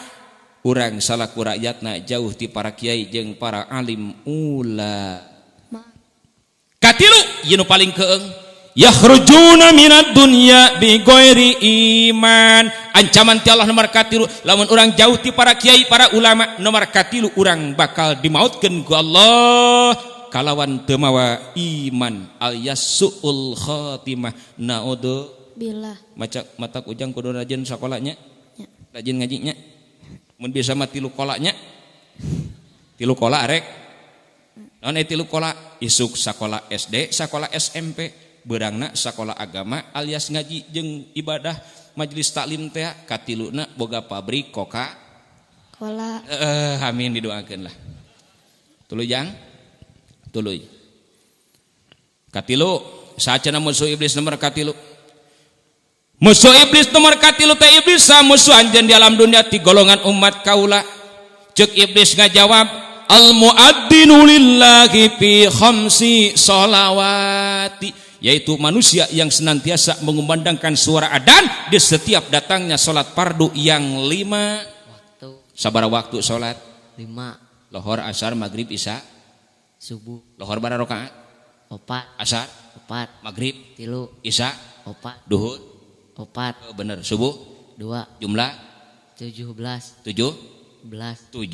Urang salaku rakyatna jauh ti para kiai jeung para alim ulama. Katilu ieu nu paling keeng, yakhrujuna minad dunya bi ghairi iman. Ancaman ti Allah nomor katilu, lamun urang jauh ti para kiai para ulama, nomor katilu urang bakal dimautkeun ku Allah kalawan teu mawa iman alias suul khatimah. Naudzu billah. Maca matak ujang kudu rajin sakolanya, Ya. Rajin ngajinya. Mun bisa mah 3 kolanya. 3 kola rek. Naon 3 kola? Isuk sakola SD, sakola SMP, beurangna sakola agama alias ngaji jeung ibadah majelis taklim teh katiluna boga pabrik koka kola. Amin didoakeun lah. Tuluy jang. Tuluy. Katilu, saacana musuh iblis nomor katilu. Musuh iblis nomor katilu teh iblis musuh anjeun di alam dunia ti golongan umat kaula. Ceuk iblis ngajawab, al muadzinu lillahi fi khamsi sholawati, yaitu manusia yang senantiasa mengumandangkan suara adzan di setiap datangnya salat fardu yang 5 waktu. Sabaraha waktu salat? 5. Lohor, asar, maghrib, isya, subuh. Lohor bara rakaat? 4. Asar? 4. Maghrib? 3. Isya? 4. Duhur? 4. Oh, bener. Subuh? 2. Jumlah? 17. 7? Belas. 7.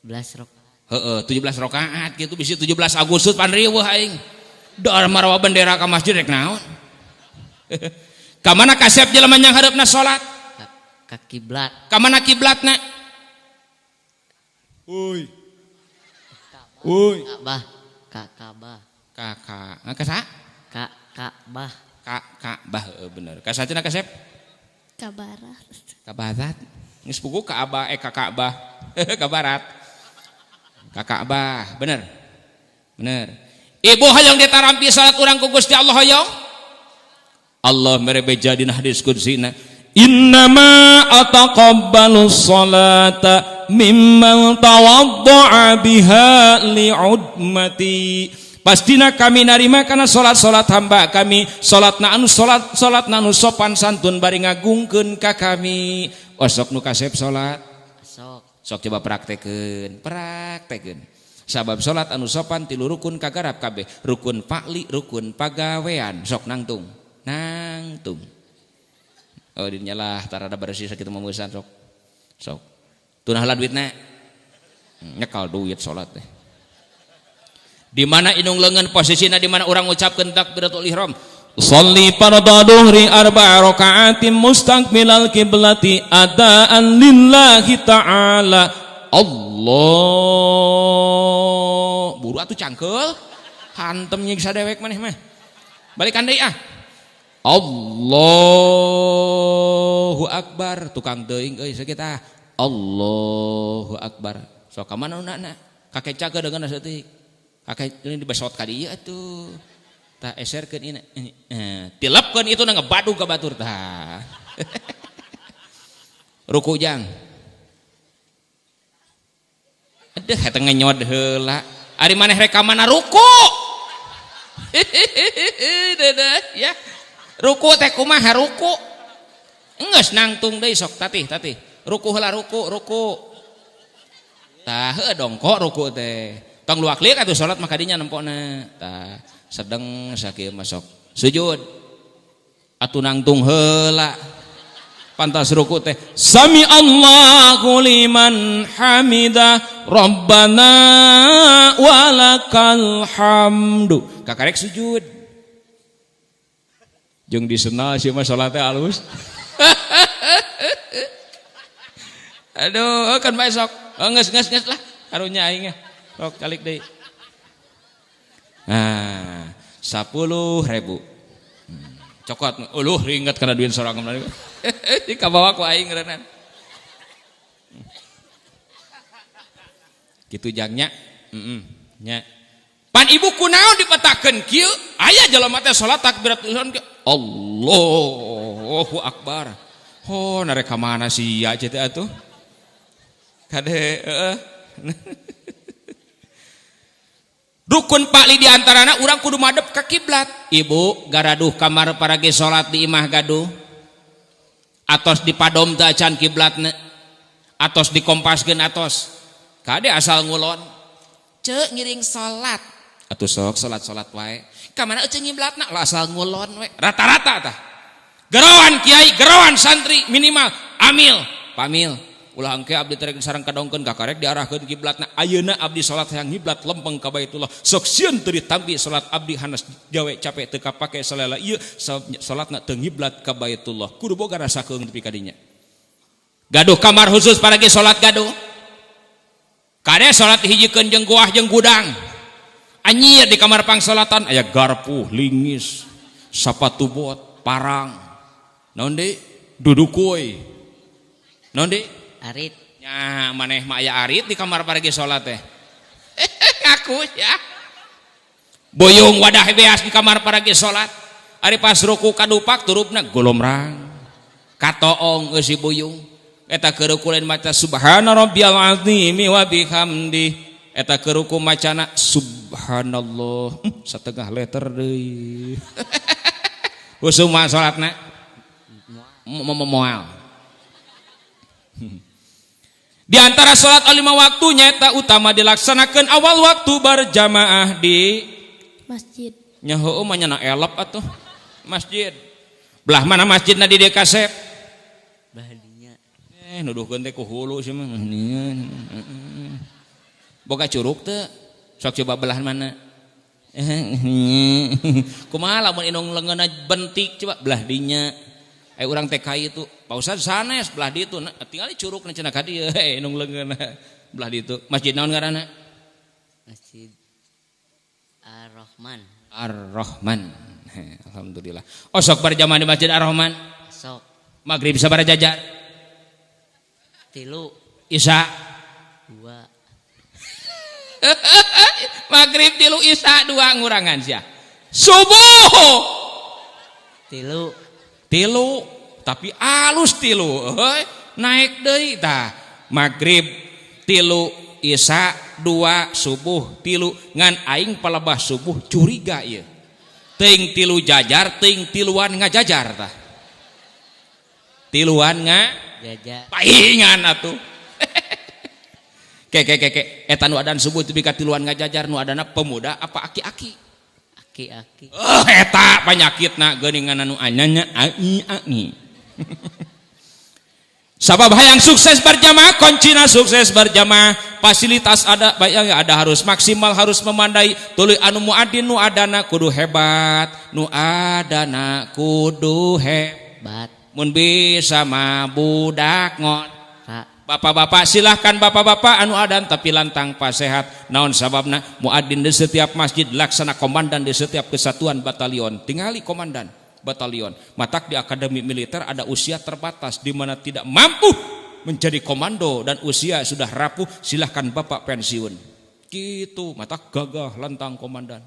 Belas rakaat. Heeh, 17 rakaat gitu bisa 17 Agustus pan riweuh aing. Dar marawa bendera ka masjid rek naon? Ka mana kasep jelema yang hareupna salat? Ka kiblat. Ka mana kiblatna? Uy. Uy. Ka'bah. Ka Ka'bah. Ka ka. Ka sa? Ka Ka'bah. Ka Ka'bah, heeh bener. Ka sacenah kasep? Ka barat. Ka barat. Geus puguh ka Abah ka Ka'bah. Ka barat. Ka Ka'bah, bener. Bener. Ibu hoyong ditarampi salat urang ku Gusti Allah hoyong? Allah mere beja dina hadis kudsina, innama ataqabbalu sholata mimman tawaddu'a biha li'udmati. Pastina kami narima kana salat-salat hamba kami, salatna anu salat, salatna anu sopan santun bari ngagungkeun ka kami. Osok nu kasep salat? Sok. Sok coba praktekeun, praktekeun. Sabab salat anu sopan 3 rukun kagarap kabeh, rukun fa'li, rukun pagawean. Sok nangtung, nangtung. Oh dinya lah tarada bersih sakitu mamusan sok. Sok. Tunah lah duitna. Nyekal duit salat teh. Di mana inung leungeun posisina di mana urang ngucapkeun takbiratul ihram. Sholli fardhu dhuhri arba'a raka'atin mustaqbilal kiblati adaan lillahi ta'ala. Allah. Buru atuh cangkeul. Hantem nyiksa dewek maneh mah. Balikan deui ah. Allahu akbar, tukang teuing euy sakitu ah. Allahu akbar. Sok ka mana na? Kakek cakeun dengan saeutik. Kakek ini dibesot ka dieu atuh. Tah eserkeun ieu. Tilepkeun itu na ngebadug ka batur tah. Ruku jang. Aduh eta ngenyod heula. Ari maneh rek ka mana ruku? Dedeh ya. Ruku teh kumaha ruku? Geus nangtung deui sok tatih tatih. Ruku heula ruku ruku. Tah heuh dongkok ruku teh. Tong luak liuk atuh salat mah kadinya nempona. Tah sedeng sakieu mah sok. Sujud. Atuh nangtung heula. Pantas ruku teh. Sami Allahu liman hamidah Rabbana walakal hamdu. Kakarek sujud. Jeung disenal sih mah salat teh alus. Aduh, kan bae sok. Geus geus geus lah karunya aing mah. Sok calik deui. Nah, 10.000. Cokot uluh ringet kana duit sorangan. Dikabawa ku aing reunan. Kitu jangnya. Heeh, nya. Pan ibu kunaon dipetakeun kieu? Aya jelema teh salat takbiratul ihram kieu. Allahu akbar. Oh, narek ka mana sia teh atuh? Kade heeh. Rukun pakli di antarana urang kudu madep ka kiblat. Ibu garaduh kamar parage salat di imah gaduh. Atos dipadom teu acan kiblatna. Atos dikompaskeun atos. Kade asal ngulon. Ceuk ngiring salat. Atuh sok salat-salat wae. Ka mana euceung ngiblatna? Lah asal ngulon we. Rata-rata tah. Geroan kiai, geroan santri minimal amil, pamil. Ulah engke abdi terek sareng kadongkeun kakarek diarahkeun kiblatna. Ayeuna abdi salat hayang ngiblat lempeng ka Baitullah. Sok sieun teu ditampi salat abdi hanas jawe capek teu kapake salela ieu salatna teu ngiblat ka Baitullah. Kudu boga rasa keung tepi ka dinya. Gaduh kamar khusus paragi salat gaduh. Kade salat dihijikeun jeung goah jeung gudang. Anyir di kamar pangsalatan aya garpu, lingis, sapatu bot, parang. Naon deui? Dudukuy. Naon deui? Arit. Nya maneh mah aya arit di kamar paragi salat teh. Ngaku ya. Boyong wadah beas di kamar paragi salat. Ari pas ruku kadupak turupna golomrang. Katoong eusi boyong. Eta keur ruku lain maca subhana rabbiyal azimi wa bihamdi. Eta keur ruku macana subhanallah. Satengah letter deui. Usuma salatna. Moal. Di antara salat lima waktu nyaeta utama dilaksanakan awal waktu berjamaah di masjid. Nya heueuh mah nya elep atuh masjid. Belah mana masjidna di dieu kasep? Belah dinya. Nuduhkeun teh ku hulu sih mah. Boga curug teu? Sok coba belah mana? Kumaha lamun indung leungeunna bentik coba belah dinya. Urang TKI itu Pak Ustad sanes belah ditu nah, tinggal curugna cenah ka dieu indung leungeunna belah ditu. Masjid naon ngaranna? Masjid Ar-Rahman. Ar-Rahman. Alhamdulillah. Osok berjamaah di Masjid Ar-Rahman? Sok. Maghrib sabaraha jajar? 3. Isya 2. Maghrib 3 Isya 2 ngurangan sia. Subuh 3. 3 tapi alus 3 heuy naik deui tah. Maghrib 3 Isya 2 subuh 3 ngan aing palebah subuh curiga ieu. Teuing 3 jajar teuing tiluan ngajajar tah. Tiluan ngajajar. Paingan atuh. Ke ke ke ke eta nu adan subuh teu ka tiluan ngajajar nu adana pemuda apa aki-aki? Aki-aki. Oh eta panyakitna geuningan anu anyanya ai-ai. Sabab hayang sukses berjamaah, kuncina sukses berjamaah, fasilitas ada, bayang ada harus maksimal, harus memandai. Tuluy anu muadin nu adana kudu hebat, nu adana kudu hebat. Mun bisa mah budak ngon. Bapak-bapak silahkan bapak-bapak anu adan tapi lantang pasehat. Naon sababna muadin di setiap masjid laksana komandan di setiap kesatuan batalion. Tingali komandan batalion. Matak di akademi militer ada usia terbatas di mana tidak mampu menjadi komando dan usia sudah rapuh silahkan bapak pensiun. Gitu matak gagah lantang komandan.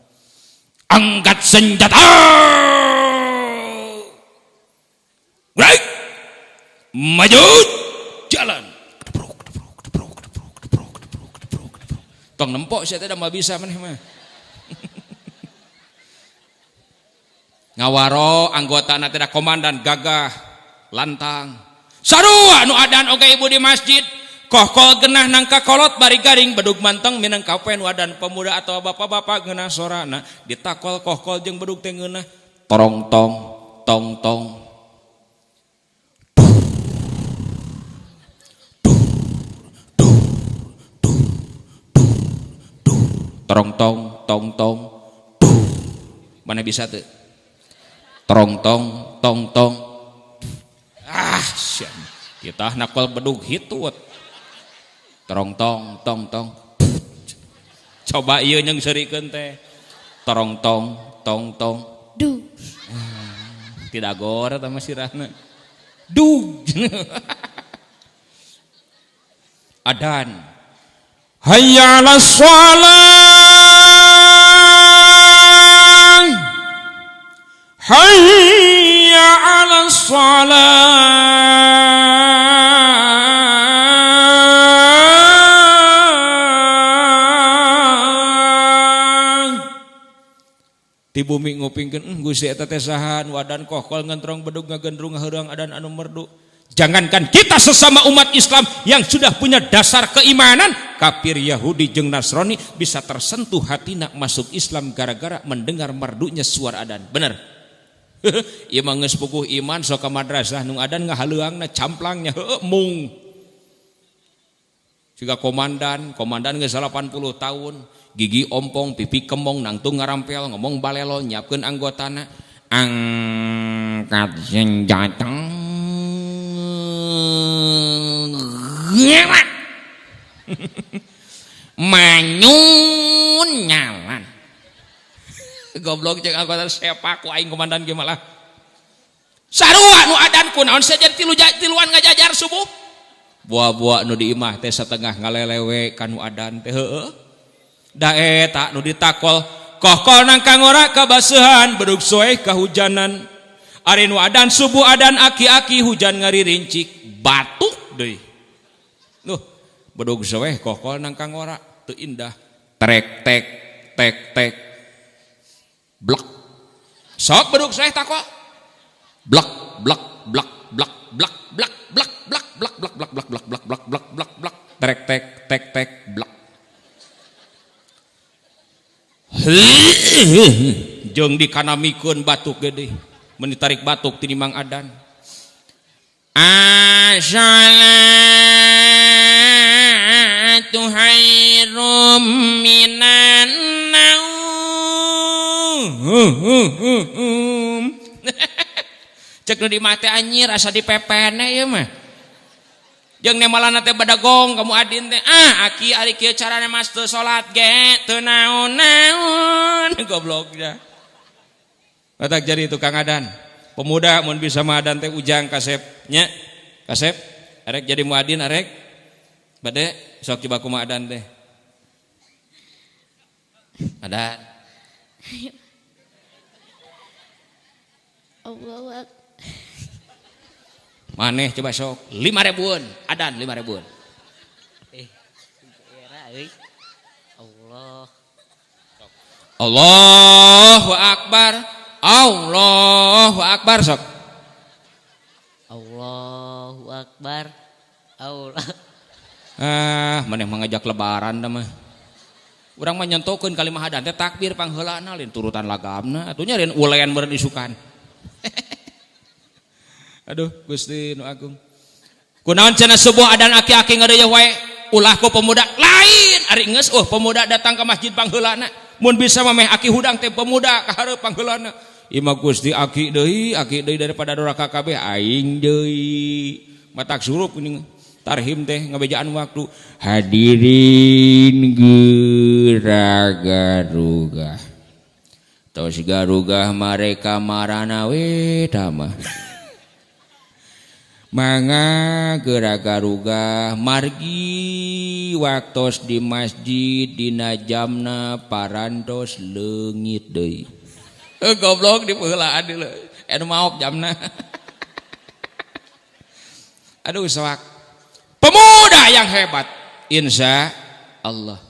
Angkat senjata. Baik. Maju jalan. Tong nempok saya tidak mau bisa maneh mah. Ngawaro anggotana tidak komandan gagah lantang. Sarua nu adan oge ibu di masjid. Kohkol genah nangka kolot bari garing bedug manteng minangka poe nu adan pemuda atau bapak-bapak ngeunah sorana ditakol kohkol jeung bedug teh ngeunah torong tong tong tong. Torong tong tong tong duh. Mana bisa tuh torong tong tong tong. Ah sian kita nakal bedug hitut torong tong tong tong. Coba ieu nyeng seurikeun teh torong tong tong tong duh. Tidak gor eta mah sirahna duh. Adan hayya 'alas shalah hayya 'alas shalah. Ti bumi ngupingkeun Gusti eta teh saha nu adan kohkol ngentrong bedug ngagendrung ngaheurang adan anu merdu. Jangankan kita sesama umat Islam yang sudah punya dasar keimanan, kafir Yahudi jeung Nasrani bisa tersentuh hatina masuk Islam gara-gara mendengar merdunya suara adan. Bener? Ieu mah geus puguh iman sok ka madrasah nu adan ngahaleuangna camplangnya heueuh mung. Siga komandan, komandan geus 80 tahun, gigi ompong, pipi kemong, nangtung ngarampel, ngomong balelo, nyiapkeun anggotana. Angkat senjata. Manyun nyalan. Goblok jeung anggota sepak ku aing komandan ge malah. Sarua nu adan kunaon sejen tiluan ngajajar subuh. Buah-buah nu di imah teh satengah ngalelewe ka nu adan teh heueuh. Da eta nu ditakol kohkol nang kangora kabaseuhan bedug soeh kahujanan. Ari nu adan subuh adan aki-aki hujan ngaririncik batuk deui. Nuh bedug soeh kohkol nang kangora teu indah. Trek tek tek tek blek. Sok bedug soeh takol. Blek blek blek blek blek blek blek blek blek blek blek blek blek blek blek blek blek blek trek tek tek tek blek. Jeung dikanamikeun batuk gede mun ditarik batuk tinimang adan. As-salatu khairum minan naum. Cek nu di mah teh anjir asa dipepene ieu mah. Jeung nemalana teh badagong kamu adin teh ah aki ari kieu carana mas teu salat ge teu naon-naon gobloknya. Batak jadi tukang adan. Pemuda mun bisa mah adan teh ujang kasep nya. Kasep arek jadi muadin arek. Bade sok coba kumaha adan teh. Adan. Allahu akbar. Maneh coba sok 5 ribuan adan 5 ribuan. Era euy. Allah. Allahu akbar. Allahu akbar sok. Allahu akbar. Allah. Ah, maneh mah ngajak lebaran da mah. Urang mah nyontokeun kalimah adan teh takbir pangheulana lain turutan lagamna atuh nya lain ulean meureun isukan. Aduh Gusti nu agung. Kunaon cenah subuh adan aki-aki ngareuyeung wae ulah ku pemuda lain ari geus pemuda datang ke masjid pangheulana mun bisa mah meh aki hudang teh pemuda ka hareup pangheulana. Ieu mah Gusti aki deui daripada doraka kabeh aing deui. Matak surup geuning tarhim teh ngabejaan waktu. Hadirin geragarugah. Tos garugah mereka marana we tah mah. Mangga geragarugah margi waktos di masjid dina jamna parantos leungit deui. Goblok di peuheulaan deui anu maok jamna. Aduh soak. Pemuda yang hebat insya Allah.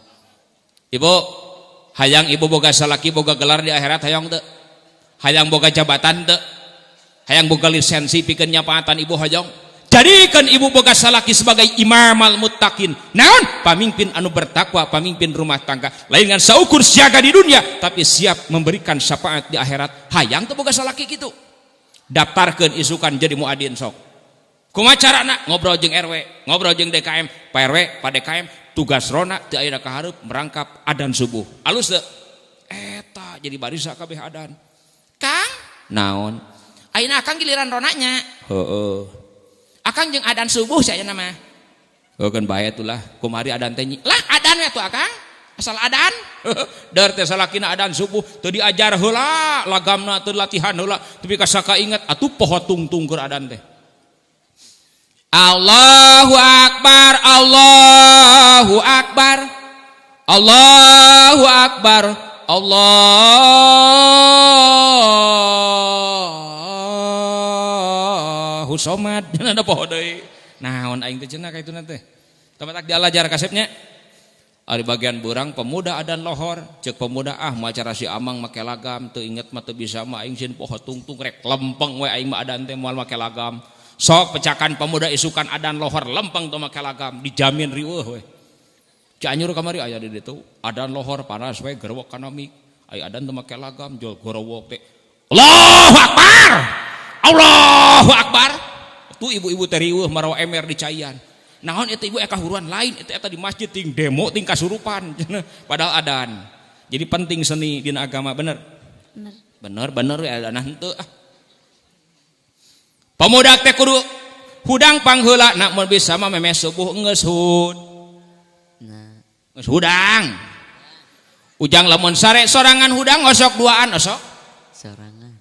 Ibu hayang ibu boga salaki boga gelar di akhirat hayang teu? Hayang boga jabatan teu? Hayang boga lisensi pikeun nyapaatan ibu hoyong. Jadikan ibu boga salaki sebagai imamal muttaqin. Naon? Pamimpin anu bertakwa, pamimpin rumah tangga. Lain ngan saukur siaga di dunia, tapi siap memberikan syafaat di akhirat. Hayang teu boga salaki kitu. Daftarkeun isukan jadi muadin sok. Kumaha carana? Ngobrol jeung RW, ngobrol jeung DKM, Pak RW, Pak DKM, tugas rona teu aya ka hareup merangkap adan subuh. Alus teu? Eta jadi barisa kabeh adan. Kang, naon? Ayeuna akang giliran ronanya. Heeh. Akang jeung adan subuh saya nama. Heuh keun bae atulah. Kumari adan teh lah adan we atuh akang. Asal adan. Deur teh salakina adan subuh teu diajar heula, lagamna teu latihan heula, tapi ka saka inget atuh poho tungtung keur adan teh. Allahu akbar, Allahu akbar. Allahu akbar. Allahu somad. Ada poho deui. Naon aing teh cenah ka ituna teh. Tamatak dialajar kasepnya. Ari bagian burang pemuda adan lohor, ceuk pemuda ah macara si amang make lagam teu inget mah teu bisa mah aing sieun poho tungtung rek lempeng we aing mah adan teh moal make lagam. Sok pecakan pemuda isukan adan lohor lempeng teu make lagam dijamin riweuh we. Cianjur kamari aya di ditu adan lohor panas we gerewok kana mik. Aya adan teu make lagam jol gorowok teh. Allahu akbar. Allahu akbar. Tuh ibu-ibu teh riweuh marawa emer di caian. Naon eta ibu eka huruan lain eta eta di masjid ting demo ting kasurupan padahal adan. Jadi penting seni dina agama bener. Bener. Bener bener ya adan henteu ah. Pemuda teh kudu hudang pangheula nak mun bisa mah memeh subuh geus hud. Nah. Geus hudang. Ujang lamun sare sorangan hudang osok duaan osok sorangan.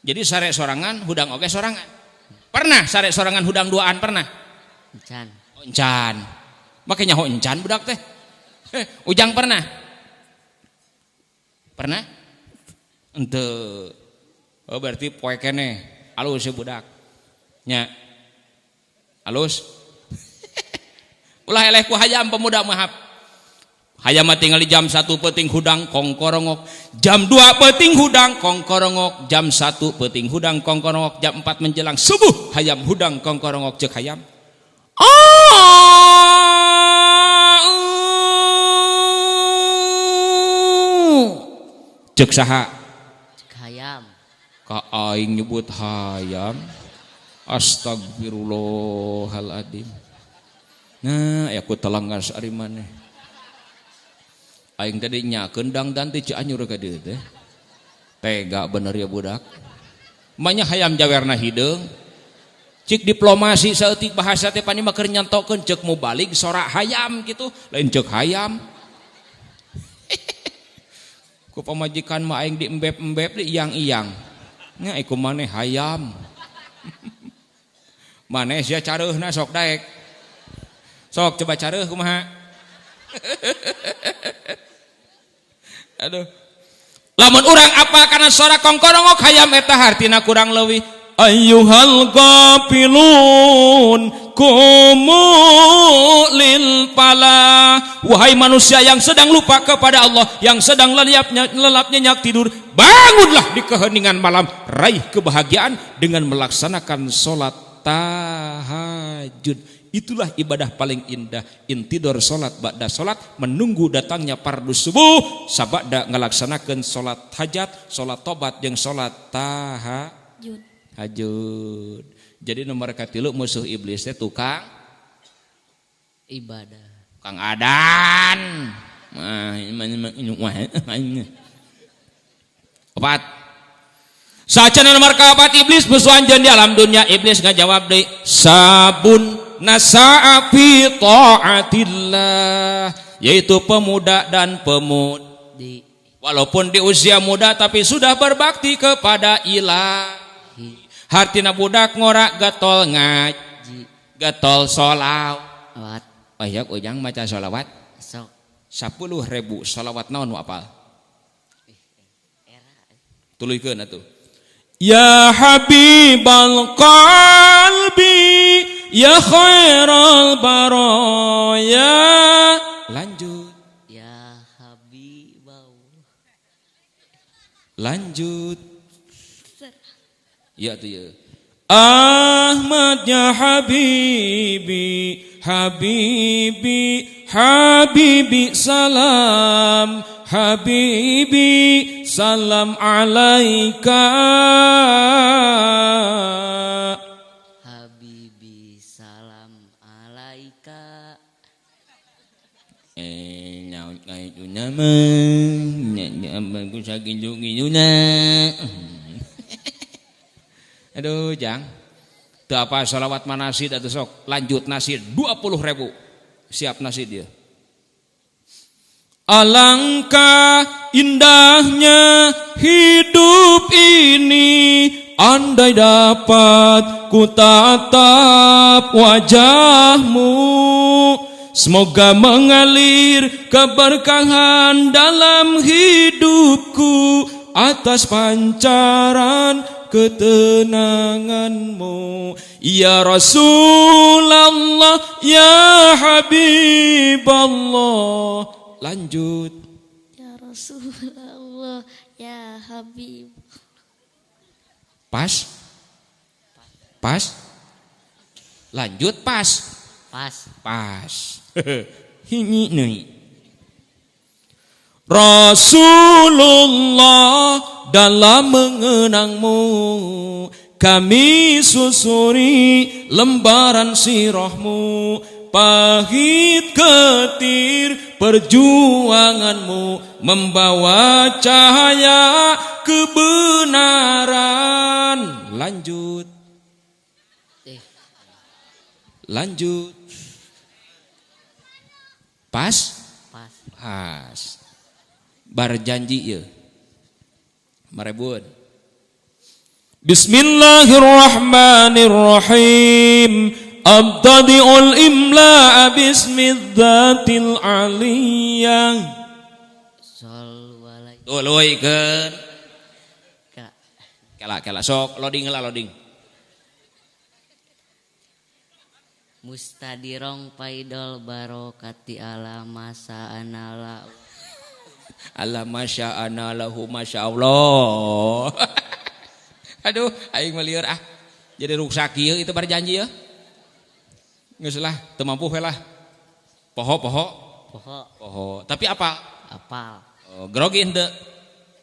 Jadi sare sorangan hudang oge sorangan. Pernah sare sorangan hudang duaan pernah? Encan. Oh, encan. Makanya ho encan budak teh. Ujang pernah? Pernah? Ente. Oh berarti poe keneh alus si budak. Nya. Alus. Ulah eleh ku hayam pemuda mahap. Hayam mah tinggal di jam 1 peuting hudang kongkorongok, jam 2 peuting hudang kongkorongok, jam 1 peuting hudang kongkorongok, jam 4 menjelang subuh hayam hudang kongkorongok cek hayam. Cek saha? Cek hayam. Ka aing nyebut hayam. Astagfirullahaladzim. Nah, ya ku telangas ari maneh. Aing tadi nyakeun dangdan teh Cianjur ka dieu teh. Tega bener ya budak. Manya hayam jawerna hideung. Cik diplomasi saeutik bahasa teh pani mah keur nyantokeun ceuk mubalig sorak hayam gitu, lain ceuk hayam. Ku pamajikan mah aing diembep-embep di iyang-iyang. Nya iku maneh hayam. Maneh sia careuhna sok daek. Sok coba careuh kumaha. Aduh. Lamun urang apa kana sora kongkorongok hayam eta hartina kurang leuwih ayyuhal ghafilun kumu lil pala. Wahai manusia yang sedang lupa kepada Allah, yang sedang lelap nyenyak tidur, bangunlah di keheningan malam, raih kebahagiaan dengan melaksanakan solat tahajud. Itulah ibadah paling indah. Intidor solat ba'da solat, menunggu datangnya fardu subuh, sabada ngelaksanakan solat hajat, solat tobat, jeung solat tahajud. Jadi nomor katilu musuh iblis teh tukang ibadah, tukang adan. Opat. Sacana nomor kaopat iblis musuh anjeun di alam dunia. Iblis ngajawab deui, sabun nasa'a fi ta'atillah, yaitu pemuda dan pemudi. Walaupun di usia muda tapi sudah berbakti kepada ilahi. Hartina budak ngorak getol ngaji, getol sholawat. Ayak ujang maca sholawat sok 10.000 sholawat naon nu apal? Tuluykeun atuh. Ya habibal qalbi ya khairal baraya. Lanjut. Ya habibau. Lanjut. Ya tuh ya. Ahmad ya habibi, habibi, habibi salam, habibi salam alaika. Habibi salam alaika. Nyaut ka itu nama, nya ku sakitu-kituna. Aduh, jang. Teu apa sholawat manasid atuh sok. Lanjut nasid 20.000. Siap nasid dia. Alangkah indahnya hidup ini, andai dapat ku tatap wajahmu. Semoga mengalir keberkahan dalam hidupku atas pancaran ketenanganmu. Ya Rasulullah, ya Habiballah. Lanjut. Ya Rasulullah, ya Habib. Pas? Pas? Lanjut pas? Pas. Pas. Ini nih. Rasulullah dalam mengenangmu, Kami susuri lembaran sirahmu, pahit getir perjuanganmu membawa cahaya kebenaran. Lanjut. Lanjut. Pas? Pas. Pas. Bar janji ya. Marebun. Bismillahirrahmanirrahim. Abtadi'ul imla'a bismidzatil aliyah. Sallu alaihi. Tuluikeun. Kela. Kela kela sok loading lah loading. Mustadirong paidol barokati ala masa anala. Ala masya anallahu masya Allah. Aduh, aing mah lieur ah. Jadi ruksak ieu itu bar janji ya. Geus lah, teu mampu we lah. Poho poho. Poho. Poho. Tapi apa? Apal. Oh, grogi henteu?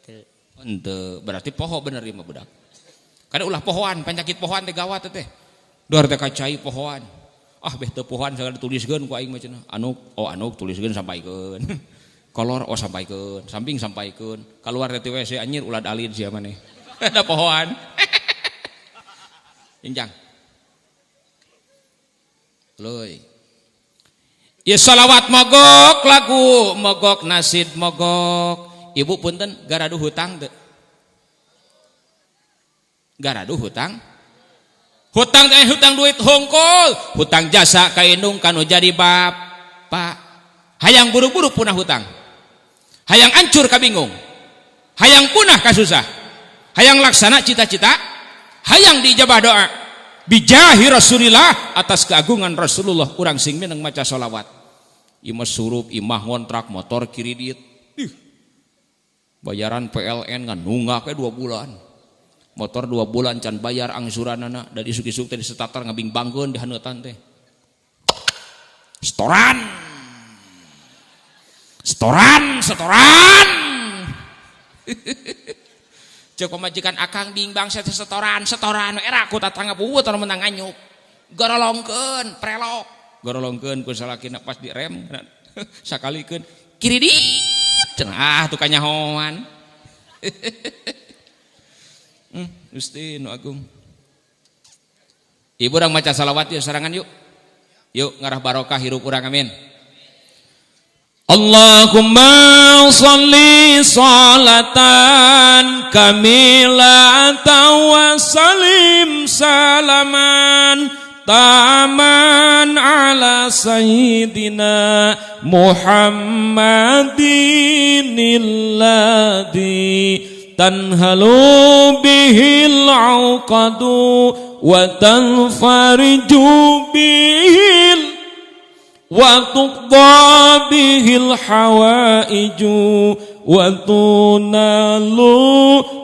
Teu. Henteu, berarti poho bener ieu mah budak. Kada ulah pohoan, penyakit pohoan teh gawat teh. Duar teh kacai pohoan. Ah beh teu pohoan sagala dituliskeun ku aing mah cenah. Anuk, oh anuk tuliskeun sampaikeun. Kolor oh sampaikeun, samping sampaikeun. Kaluar teh WC anjir ulah alin sia maneh. Ada pohoan. Injang. Leuy. Ya salawat mogok, lagu mogok, nasid mogok. Ibu punten garaduh hutang teu? Garaduh hutang? Hutang teh hutang duit hongkol, hutang jasa ka indung kanu jadi bapak. Hayang buru-buru punah hutang. Hayang ancur ka bingung. Hayang punah ka susah. Hayang laksana cita-cita, hayang diijabah doa. Bijahi Rasulillah, atas keagungan Rasulullah urang sing mineng maca sholawat. Imah surup, imah ngontrak, motor kredit. Ih. Bayaran PLN ngan nunggak we 2 bulan. Motor 2 bulan can bayar angsuranana, da isuk-isuk teh disetatar ngabingbangkeun di haneutan teh. Setoran. Setoran, setoran. Cek pamajikan akang bingbang setoran, setoran era ku tatangga buut anu menang nganyuk. Gorolongkeun, prelok. Gorolongkeun ku salakina pas direm sakalikeun kiridit cenah ah tuh kanyahoan. Gusti nu agung. Ibu urang maca salawat yuk sarangan yuk. Yuk ngarah barokah hirup urang amin. Allahumma sholli sholatan kamilatan wa salim salaman taman ala sayyidina Muhammadin alladzi tanhalu bihil uqadu wa tanfariju bihil wa tuqda bihil hawaiju wa tunalu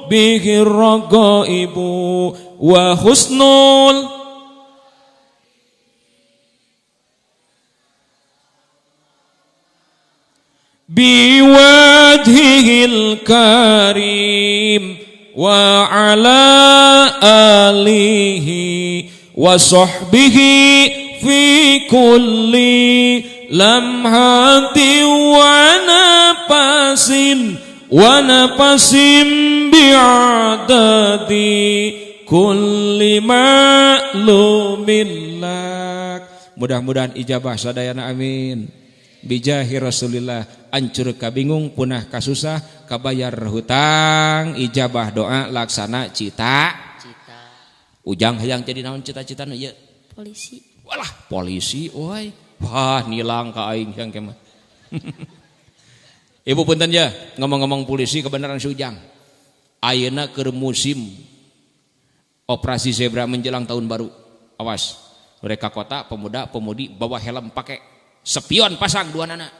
bihir ragaibu wa husnul biwajhihil karim wa ala alihi wa sahbihi fi kulli lamhati wa nafasin wa nafasin bi'adadi kulli ma'lumin lak. Mudah-mudahan ijabah sadayana amin. Bijahi Rasulillah, ancur kabingung punah kasusah kabayar hutang ijabah doa laksana cita cita. Ujang hayang jadi naon cita-cita nu ieu? Polisi. Walah polisi euy. Wah nilang ka aing yang kemah. Ibu punten ya, ngomong-ngomong polisi kebenaran si Ujang. Ayeuna keur musim operasi zebra menjelang tahun baru. Awas, mereka kota pemuda pemudi bawa helm pakai spion pasang dua nana.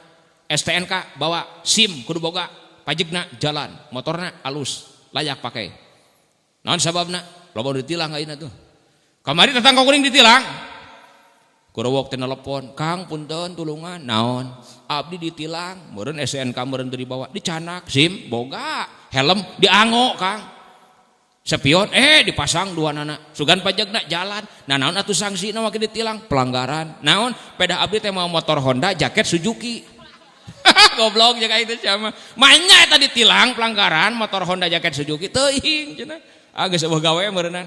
STNK bawa SIM kudu boga, pajekna jalan, motorna alus, layak pakai. Naon sababna? Loba ditilang ayeuna tuh. Kamari tetangga kuring ditilang. Kurowok teh telepon, Kang punten tulungan, naon? Abdi ditilang, meureun STNK meureun teu dibawa, dicanak, SIM boga, helm diango, Kang. Sepion dipasang dua nana. Sugan pajagna jalan. Nah naon atuh sanksina make ditilang pelanggaran. Naon pedah abdi teh mau motor Honda jaket Suzuki. Goblok jaga itu siapa. Manya eta ditilang pelanggaran motor Honda jaket Suzuki teuing cenah. Ah geus eueuh gawe meureunnan.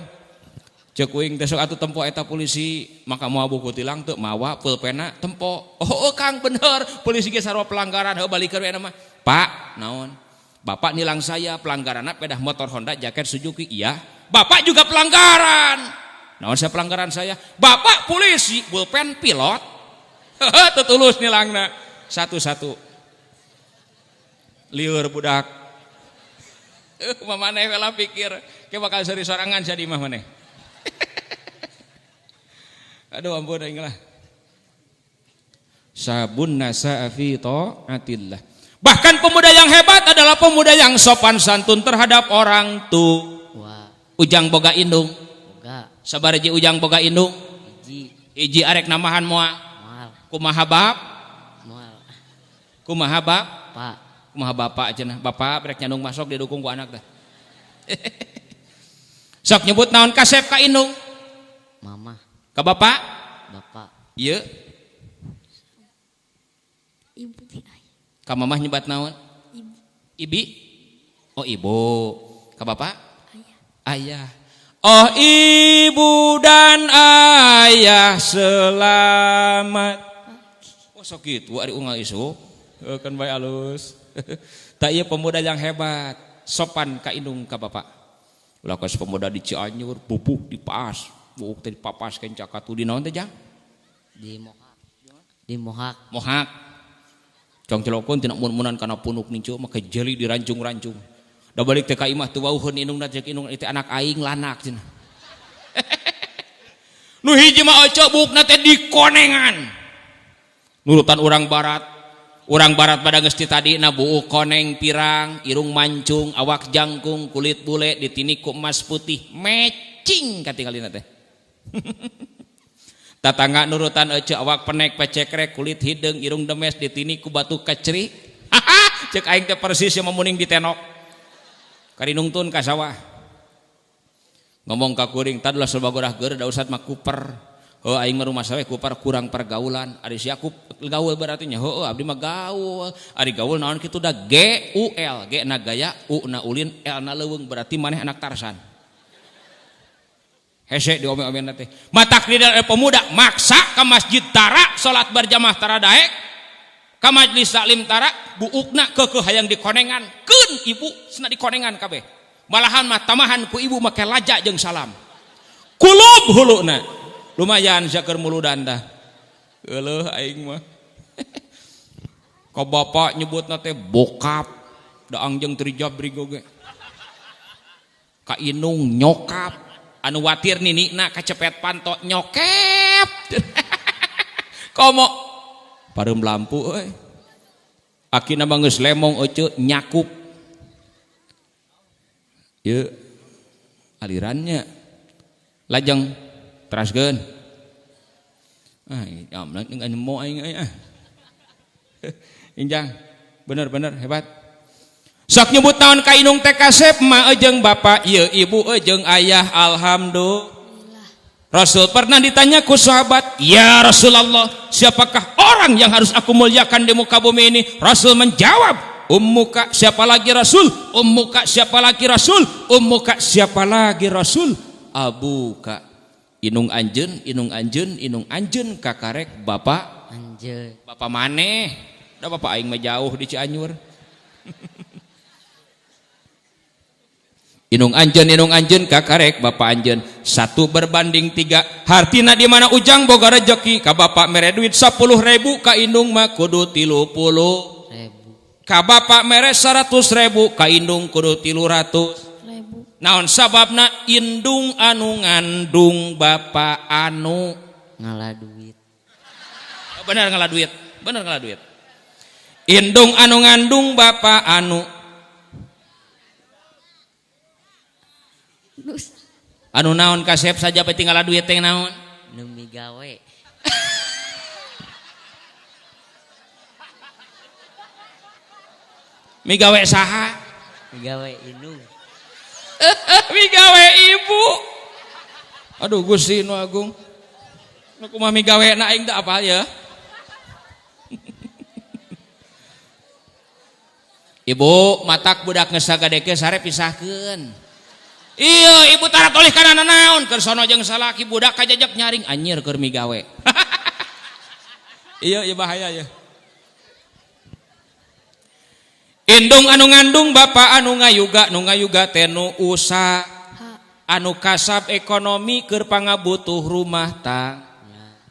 Ceuk uing teh sok atuh tempo eta polisi maka moal buku tilang teu mawa pulpena tempo. Oh, Kang bener polisi ge sarua pelanggaran heuh balikeun we mah. Pak naon? Bapak nilang saya pelanggaranna pedah motor Honda jaket Suzuki. Iya. Bapak juga pelanggaran. Naon saya pelanggaran saya? Bapak polisi pulpen pilot. Teu tulus nilangna. Satu-satu. Lieur budak. Mamaneh we lah pikir ke bakal seuri sorangan sia di imah maneh. Aduh ampun aing lah. Sabun nasa'a fi ta'atillah. Bahkan pemuda yang hebat adalah pemuda yang sopan santun terhadap orang tua. Ujang boga indung. Boga. Sabaraha ujang boga indung? Hiji. Hiji arek namahan moal. Moal. Kumaha bab? Moal. Kumaha bab? Pak. Kumaha bapak cenah? Bapak rek nyandung masuk didukung ku anak teh. Sok nyebut naon kasep ka indung? Mama. Ka bapak? Bapak. Ieu. Ibu ayah. Ka mamah nyebat naon? Ibu. Ibi? Oh ibu. Ka bapak? Ayah. Ayah. Oh ibu dan ayah selamat. Oh sok kitu ari unggal isuk. Kan bae alus. Tak ieu pemuda yang hebat, sopan ka indung ka bapak. Ulah kos pemuda di Cianjur, bubuh dipaas, buuk teh dipapas kenca katu di naon teh jang? Di Mohak. Di Mohak. Mohak. Cong celokon tina mun-munan kana punuk nincu make jeli dirancung-rancung. Da balik teh ka imah teu wauheun indungna cek indung itu anak aing lanak cenah. Nu hiji mah ece buukna teh dikonengan. Nurutan urang barat. Urang barat pada geus ti tadina buuk koneng pirang, irung mancung, awak jangkung, kulit bule ditini ku emas putih, matching katingalina teh. Tatangga nurutan ece awak penek pecekrek, kulit hideung, irung demes ditini ku batu keceri. Cek aing teh persis yang memuning di tenok. Karinungtun ka sawah. Ngomong ka kuring, tad ulah loba gorah geur da usat mah kuper. Heuh aing mah rumah sawe kupar kurang pergaulan. Ari sia gaul berarti nya heueuh abdi mah gaul. Ari gaul naon kitu da G U L, G na gaya, U na ulin, L na leuweung berarti maneh anak Tarsan. Hese diome-omena teh. Matak di pemuda maksa ka masjid tara salat berjamaah tara daek. Ka majlis taklim tara buukna keukeuh hayang dikonengan. Keun ibu cenah dikonengan kabeh. Malahan mah tamahan ku ibu make laja jeung salam. Kulub huluna. Lumayan saker muludan tah. Euleuh aing mah. Ka bapak nyebutna teh bokap, daang jeung trijabrig oge. Ka inung nyokap, anu watir ninikna kacepet panto nyokep. Komo pareum lampu euy. Akina mah geus lemong euceu nyakup. Ieu alirannya. Lajeng teraskeun. Ah, jamleng jeung anu mo aing euy ah. Injang, bener-bener hebat. Sok nyebut naon ka indung teh kasep ma jeung bapak ieu ibu jeung ayah alhamdulillah. Rasul pernah ditanya ku sahabat, "Ya Rasulullah, siapakah orang yang harus aku muliakan di muka bumi ini?" Rasul menjawab, "Ummuka." Siapa lagi Rasul? Ummuka. Siapa lagi Rasul? Ummuka. Siapa lagi Rasul? Abuka. Inung anjeun, inung anjeun, inung anjeun kakarek bapak anjeun. Bapak maneh? Da bapak aing mah jauh di Cianjur. Inung anjeun kakarek bapak anjeun 1:3. Hartina di mana ujang boga rejeki ka bapak mere duit 10.000 ka indung mah kudu 30.000. Ka bapak mere 100.000 ka indung kudu 300.000. Naon sababna indung anu ngandung bapak anu ngalah duit. Bener ngalah duit, bener ngalah duit. Indung anu ngandung bapak anu anu naon kasep saja pe tinggal duit teh naon? Nu migawe. Migawe saha? Migawe indung. Migawe ibu. Aduh Gusti nu agung. Nu kumaha migawe na aing teh apal ya. Ibu matak budak geus sagadeke sare pisahkeun. Iya ibu tara tolih kana nanaon keur sono jeung salaki budak kajajak nyaring anjir keur migawe. Iya iya bahaya ya. Indung anu ngandung bapak anu ngayuga nu ngayuga teh nu usaha anu kasab ekonomi keur pangabutuh rumah tangga.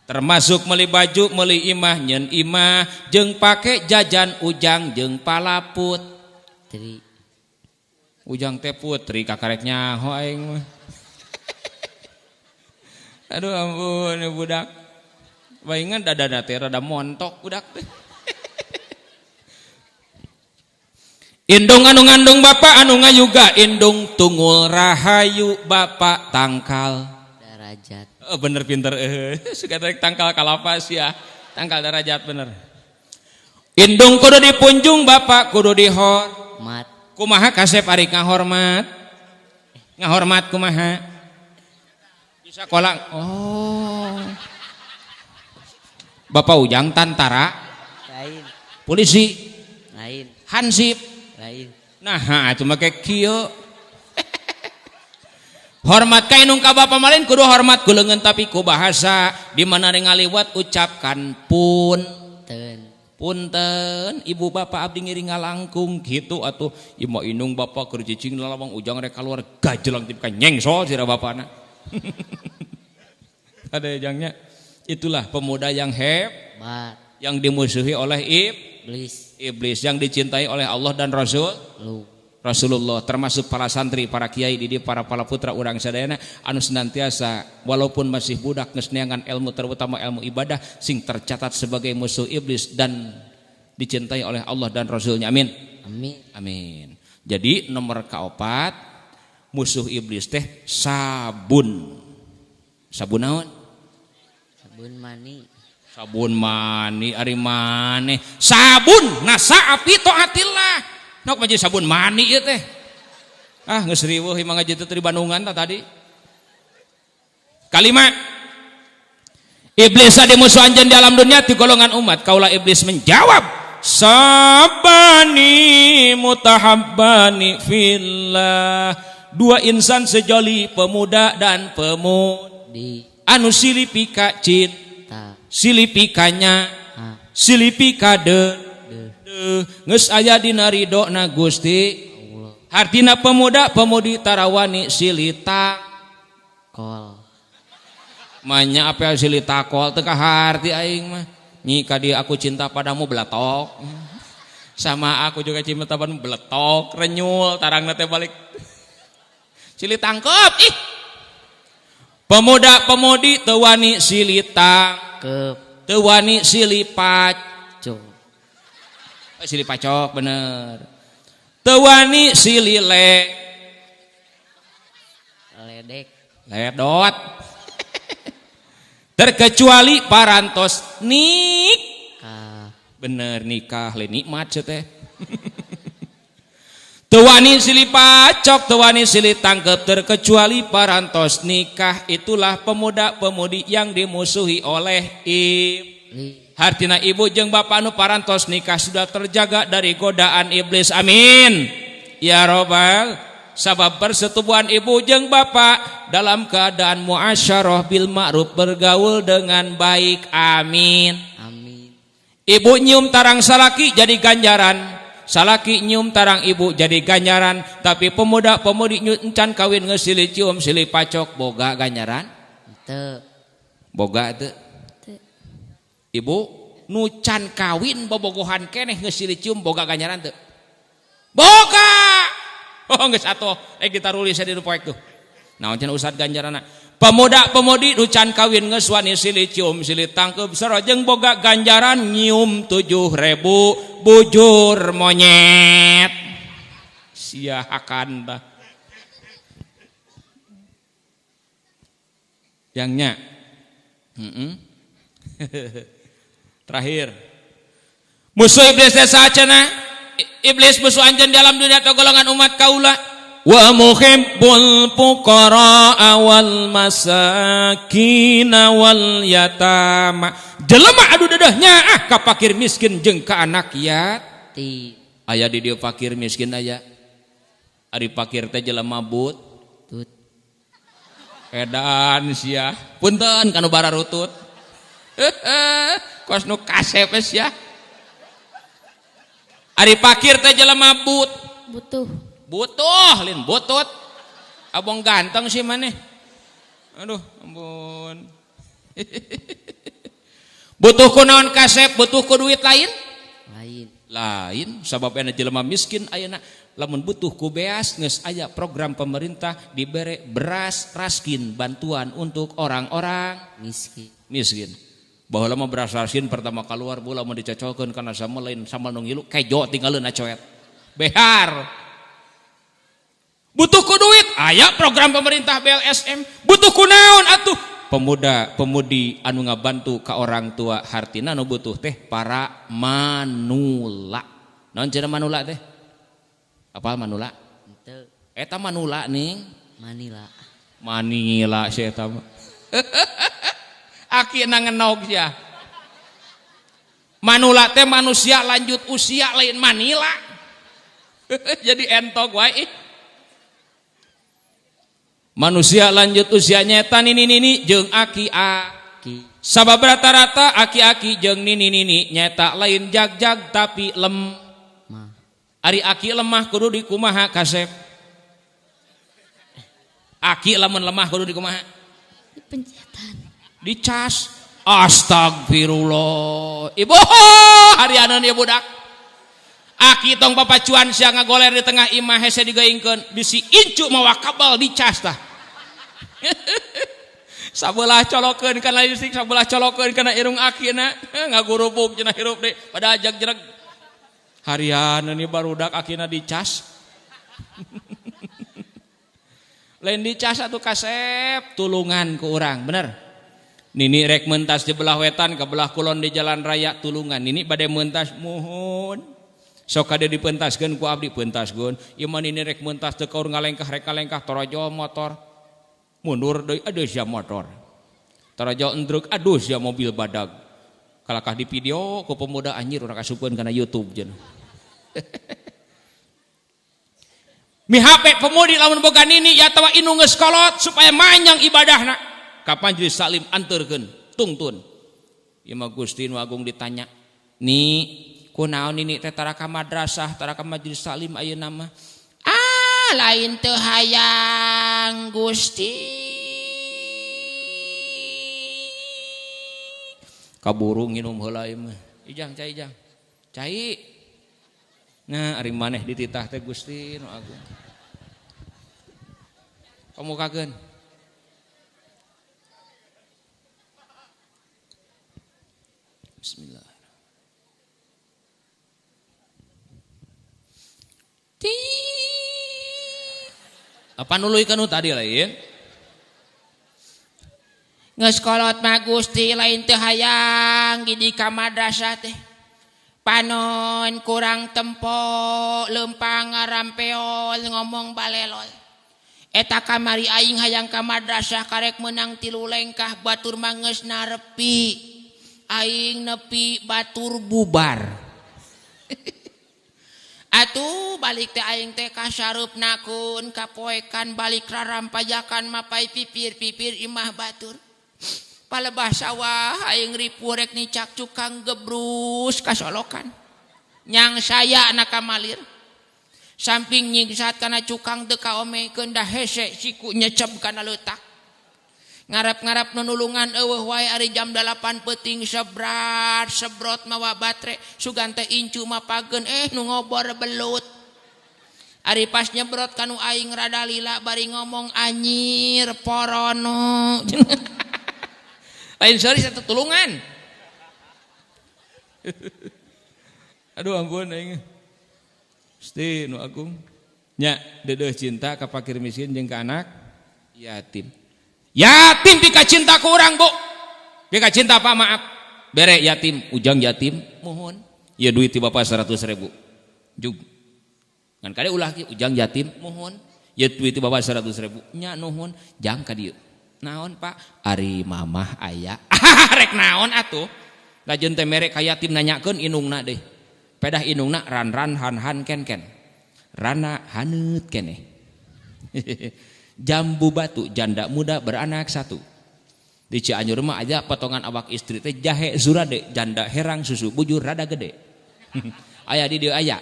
Termasuk meuli baju, meuli imah, nyen imah, jeung pake jajan ujang jeung palaput. Tri. Ujang teh putri kakarek nyaho aing mah. Aduh ampun budak. Baingan dadana teh rada montok budak teh. Indung anu ngandung bapak anu ngayuga indung tungul rahayu bapak tangkal darajat. Oh, bener pinter suka tarik tangkal kalapas ya tangkal darajat bener. Indung kudu dipunjung bapak kudu dihormat. Kumaha kasep ari ngahormat? Ngahormat kumaha? Bisa kolang. Oh. Bapak Ujang tantara. Lain. Polisi. Lain. Hansip. Lain. Nah, itu make kieu. Hormat ka indung ka bapa malin kudu hormat ku leungeun tapi ku bahasa di mana ngaliwat ucapkan pun ten. Punten ibu bapak abdi ngiring ngalangkung gitu atuh imah indung bapak keur cicing lalawang ujang rek kaluar gajelang tip ka nyengsol sira bapana. Ada ujangnya. Itulah pemuda yang hebat yang dimusuhi oleh iblis. Iblis yang dicintai oleh Allah dan Rasul. Rasulullah termasuk para santri, para kiai, didi, para putra urang sadayana anu senantiasa walaupun masih budak geus neangan ilmu terutama ilmu ibadah sing tercatat sebagai musuh iblis dan dicintai oleh Allah dan Rasulnya. Amin. Amin. Amin. Jadi nomor kaopat musuh iblis teh sabun. Sabun naon? Sabun mani. Sabun mani ari maneh. Sabun nasa api taatillah. Nok mah sabun mani ieu teh. Ah geus riweuh imah ngaji teh di Bandungan tah tadi. Kalima iblis adi musuh anjeun di alam dunia ti golongan umat. Kaula iblis menjawab, sabani mutahabbani fillah. Dua insan sejoli pemuda dan pemudi. Anu silih pika cinta, silih pikanya, silih pika de. Geus aya dina ridona Gusti Allah. Hartina pemuda pemudi tarawani silih takol. Manya apel silih takol teu kaharti aing mah. Nyi ka dieu aku cinta padamu beletok. Sama aku juga cinta padamu beletok, renyul tarangna teh balik. Silih tangkep ih. Pemuda pemudi teu wani silih tangkep, teu wani silih pacok. Silih pacok bener. Teu wani silih ledek. Ledot. Terkecuali parantos nikah. Bener nikah le nikmat teh. Teu wani silih pacok, teu wani silih tangkep terkecuali parantos nikah. Itulah pemuda-pemudi yang dimusuhi oleh iblis. Hartina ibu jeung bapak nu parantos nikah sudah terjaga dari godaan iblis. Amin. Ya robbal. Sabab persetubuhan ibu jeung bapak dalam keadaan muasyarah bil ma'ruf, bergaul dengan baik. Amin. Amin. Ibu nyium tarang salaki jadi ganjaran, salaki nyium tarang ibu jadi ganjaran. Tapi pemuda-pemudi encan kawin geus silih cium silih pacok boga ganjaran? Teu. Boga teu? Ibu nu can kawin bobogohan keneh geus silih cium boga ganjaran teu? Boga. Oh geus atuh ditarulis di poek tuh. Naon cenah ustad ganjaranna? Pemuda-pemudi nu can kawin geus wani silih cium silih tangkeup sareng boga ganjaran nyium 7.000 bujur monyet. Sia hakan tah. Yang nya. Terakhir. Musuh iblis teh saha cenah? Iblis musuh anjeun di alam dunia atau golongan umat kaula. Wa muhibbul fuqara wal masakin wal yatama. Jelema adu dedehnya ah ka fakir miskin jeung ka anak yatim. Aya di dieu fakir miskin aya. Ari fakir teh jelema but tut. Edan sia. Punten kanu bararutut. Kos nu kasep sia. Ari fakir teh jelema but. Butuh. Butuh lin butut. Abong ganteng sih maneh. Aduh, ampun. Butuh ku naon kasep, butuh ku duit lain? Lain. Lain, sabab aya jelema miskin ayeuna lamun butuh ku beas geus aya program pemerintah dibere beras raskin bantuan untuk orang-orang miskin. Miskin. Baheula mah beras raskin pertama keluar bu lamun dicocolkeun kana sambel lain sambel nu ngilu kejo tinggalkeun acoet. Behar. Butuh ku duit, aya program pemerintah BLSM. Butuh ku naon atuh? Pemuda pemudi anu ngabantu ka orang tua hartina nu butuh teh para manula. Naon cenah manula teh? Apa manula? Henteu. Eta manula ning. Manila. Manila si eta mah. Aki na ngenog sia. Manula teh manusia lanjut usia lain Manila. Jadi entok wae. Manusia lanjut usianya eta nini-nini jeung aki-aki. Sabab rata-rata aki-aki jeung nini-nini nyata lain jag-jag tapi lemah. Ari aki lemah kudu dikumaha kasep. Aki lamun lemah kudu dikumaha? Dipencetan. Dicas. Astagfirullah. Ibu harianeun ieu budak. Aki tong papacuan sia ngagoler di tengah imah hese digaingkeun bisi incu mawa kabel dicas tah. Sabelah colokeun kana listrik, sabelah colokeun kana irung akina, ngagurubug cenah hirup deui pada ajag jereg. Harian ini barudak akina dicas. Lain dicas atuh kasep tulungan ku urang, bener. Nini rek mentas di belah wetan ke belah kulon di jalan raya tulungan. Nini bade mentas muhun. Sok kade dipentaskeun ku abdi pentaskeun. Ieu mah nini rek mentas teu kaur ngalengkah rek kalengkah torojo motor. Mundur deui aduh sia motor. Torojo endruk aduh sia mobil badag. Kalakah di video ku pemuda anjir urang asupkeun kana YouTube cenah. Mihape pemudi lamun boga nini ya tawa indung geus kolot supaya manjang ibadahna. Ka majelis salim anterkeun tungtun. Ieu mah Gusti nu agung ditanya, "Ni kunaon nini teh tara ka madrasah, tara ka majelis salim ayeuna mah?" Ah, lain teu hayang Gusti. Kaburu nginum heula ieu mah. Ijang cai ijang. Cai. Nah, ari maneh dititah teh Gusti nu agung. Kamukakeun. Bismillah. Apa nuluy kanu tadi lain? Geus kolot mah Gusti lain teu hayang di ka madrasah teh. Panon kurang tempo lempang ngarampeol ngomong balelol. Eta kamari aing hayang ka madrasah karek meunang 3 lengkah batur mah geus narepi. Aing nepi batur bubar. Atuh balik teh aing teh kasareupna kun kapoekan balik rarampajakan mapai pipir-pipir imah batur. Palebah sawah aing ripu rek nicak cukang gebrus kasolokan. Nyang saya na kamalir. Samping nyingsat kana cukang teu kaomekeun da hese siku nyecep kana leutak. Ngarap-ngarap nunulungan eueuh wae ari jam 8 peuting sebrat sebrot mawa batre sugan teh incu mapageun nu ngobor belut. Ari pas nyebrot kanu aing rada lila bari ngomong anyir porono. Lain seueur satu tulungan. Aduh ampun aing. Gusti nu agung. Nya deudeuh cinta ka fakir miskin jeung ka anak yatim. Yatim pika cinta ku urang, Bu. Pika cinta apa maaf. Bere yatim, ujang yatim, mohon. Ya duit ti bapak 100.000. Jug. Ngan kade ulah ki ujang yatim, mohon. Ye duit bawa 100.000. Nya nuhun jang ka dieu. Naon Pak? Ari mamah aya. Rek naon atuh? Lajeun teh mere ka yatim nanyakeun indungna deh. Pedah indungna ran-ran han-han ken-ken. Rana haneut keneh. Jambu batu janda muda beranak satu. Di Cianjur mah aja potongan awak istri teh jahe zurade janda herang susu bujur rada gede. Aya di dieu aya.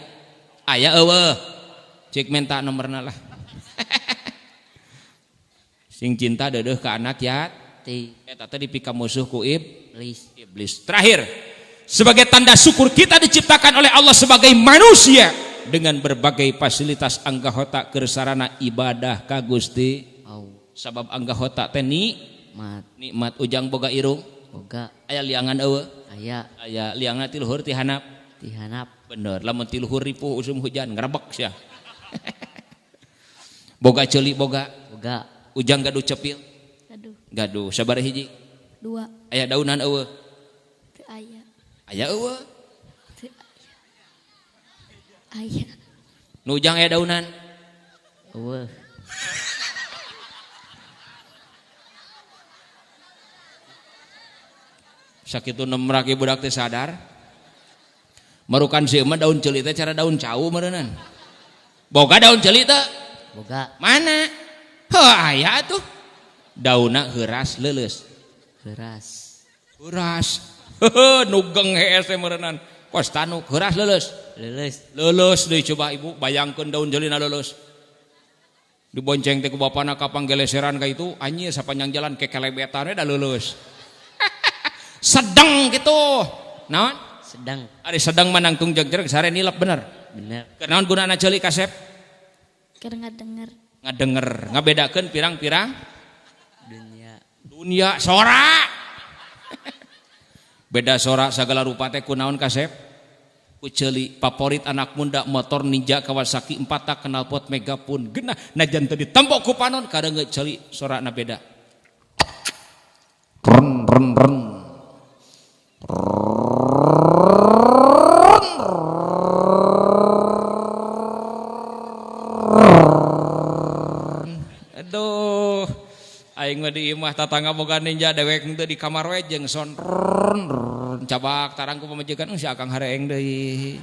Aya eueuh. Cik minta nomorna lah. Sing cinta deudeuh ka anak ya. Eta teh dipika musuh ku iblis. Iblis. Terakhir, sebagai tanda syukur kita diciptakan oleh Allah sebagai manusia dengan berbagai fasilitas anggahota keur sarana ibadah ka Gusti. Sabab anggahota teh nikmat. Ujang boga irung? Boga. Aya liangan eueuh? Aya. Aya liangan ti luhur ti handap? Ti handap. Bener, lamun ti luhur ripuh usum hujan ngrebek sia. Boga ceuli boga? Boga. Ujang gaduh cepil? Gaduh. Gaduh. Sabaraha hiji? 2. Aya daunan eueuh? Teu aya. Aya eueuh? Teu aya. Aya. Nu ujang aya daunan? Eueuh. Sakitu nemrak ieu budak teh sadar. Marukan si emak daun ceuli teh cara daun cau meureunnan. Boga daun ceuli teh? Boga. Mana? Heuh aya atuh. Daunna heuras leuleus. Heuras. Heuras. Heuh nugeng hees teh meureunnan. Kos tanuk heuras leuleus. Leuleus. Leuleus deui coba ibu bayangkeun daun ceulina leuleus. Dibonceng teh ku bapana ka panggeleseran ka itu anjir sapanjang jalan kekelebetan we da leuleus. Sedang gitu. Naon? Sedang. Ari sedang manangtung jegjreg sare nilep bener. Bener. Kunaon gunana ceuli kasep? Keur ngadenger. Ngadenger, ngabedakeun pirang-pirang dunia. Dunia sora. Beda sora sagala rupa teh kunaon kasep? Ku ceuli favorit anak muda motor Ninja Kawasaki 4 tak knalpot Megapun genah najan teu ditembok ku panon kareungeut ceuli sorana beda. Ren ren ren. Aduh, aing mah di imah tatangga boga ninja dewek henteu di kamar we jeung son cabak tarang ku pamajikan si akang hareeng deui.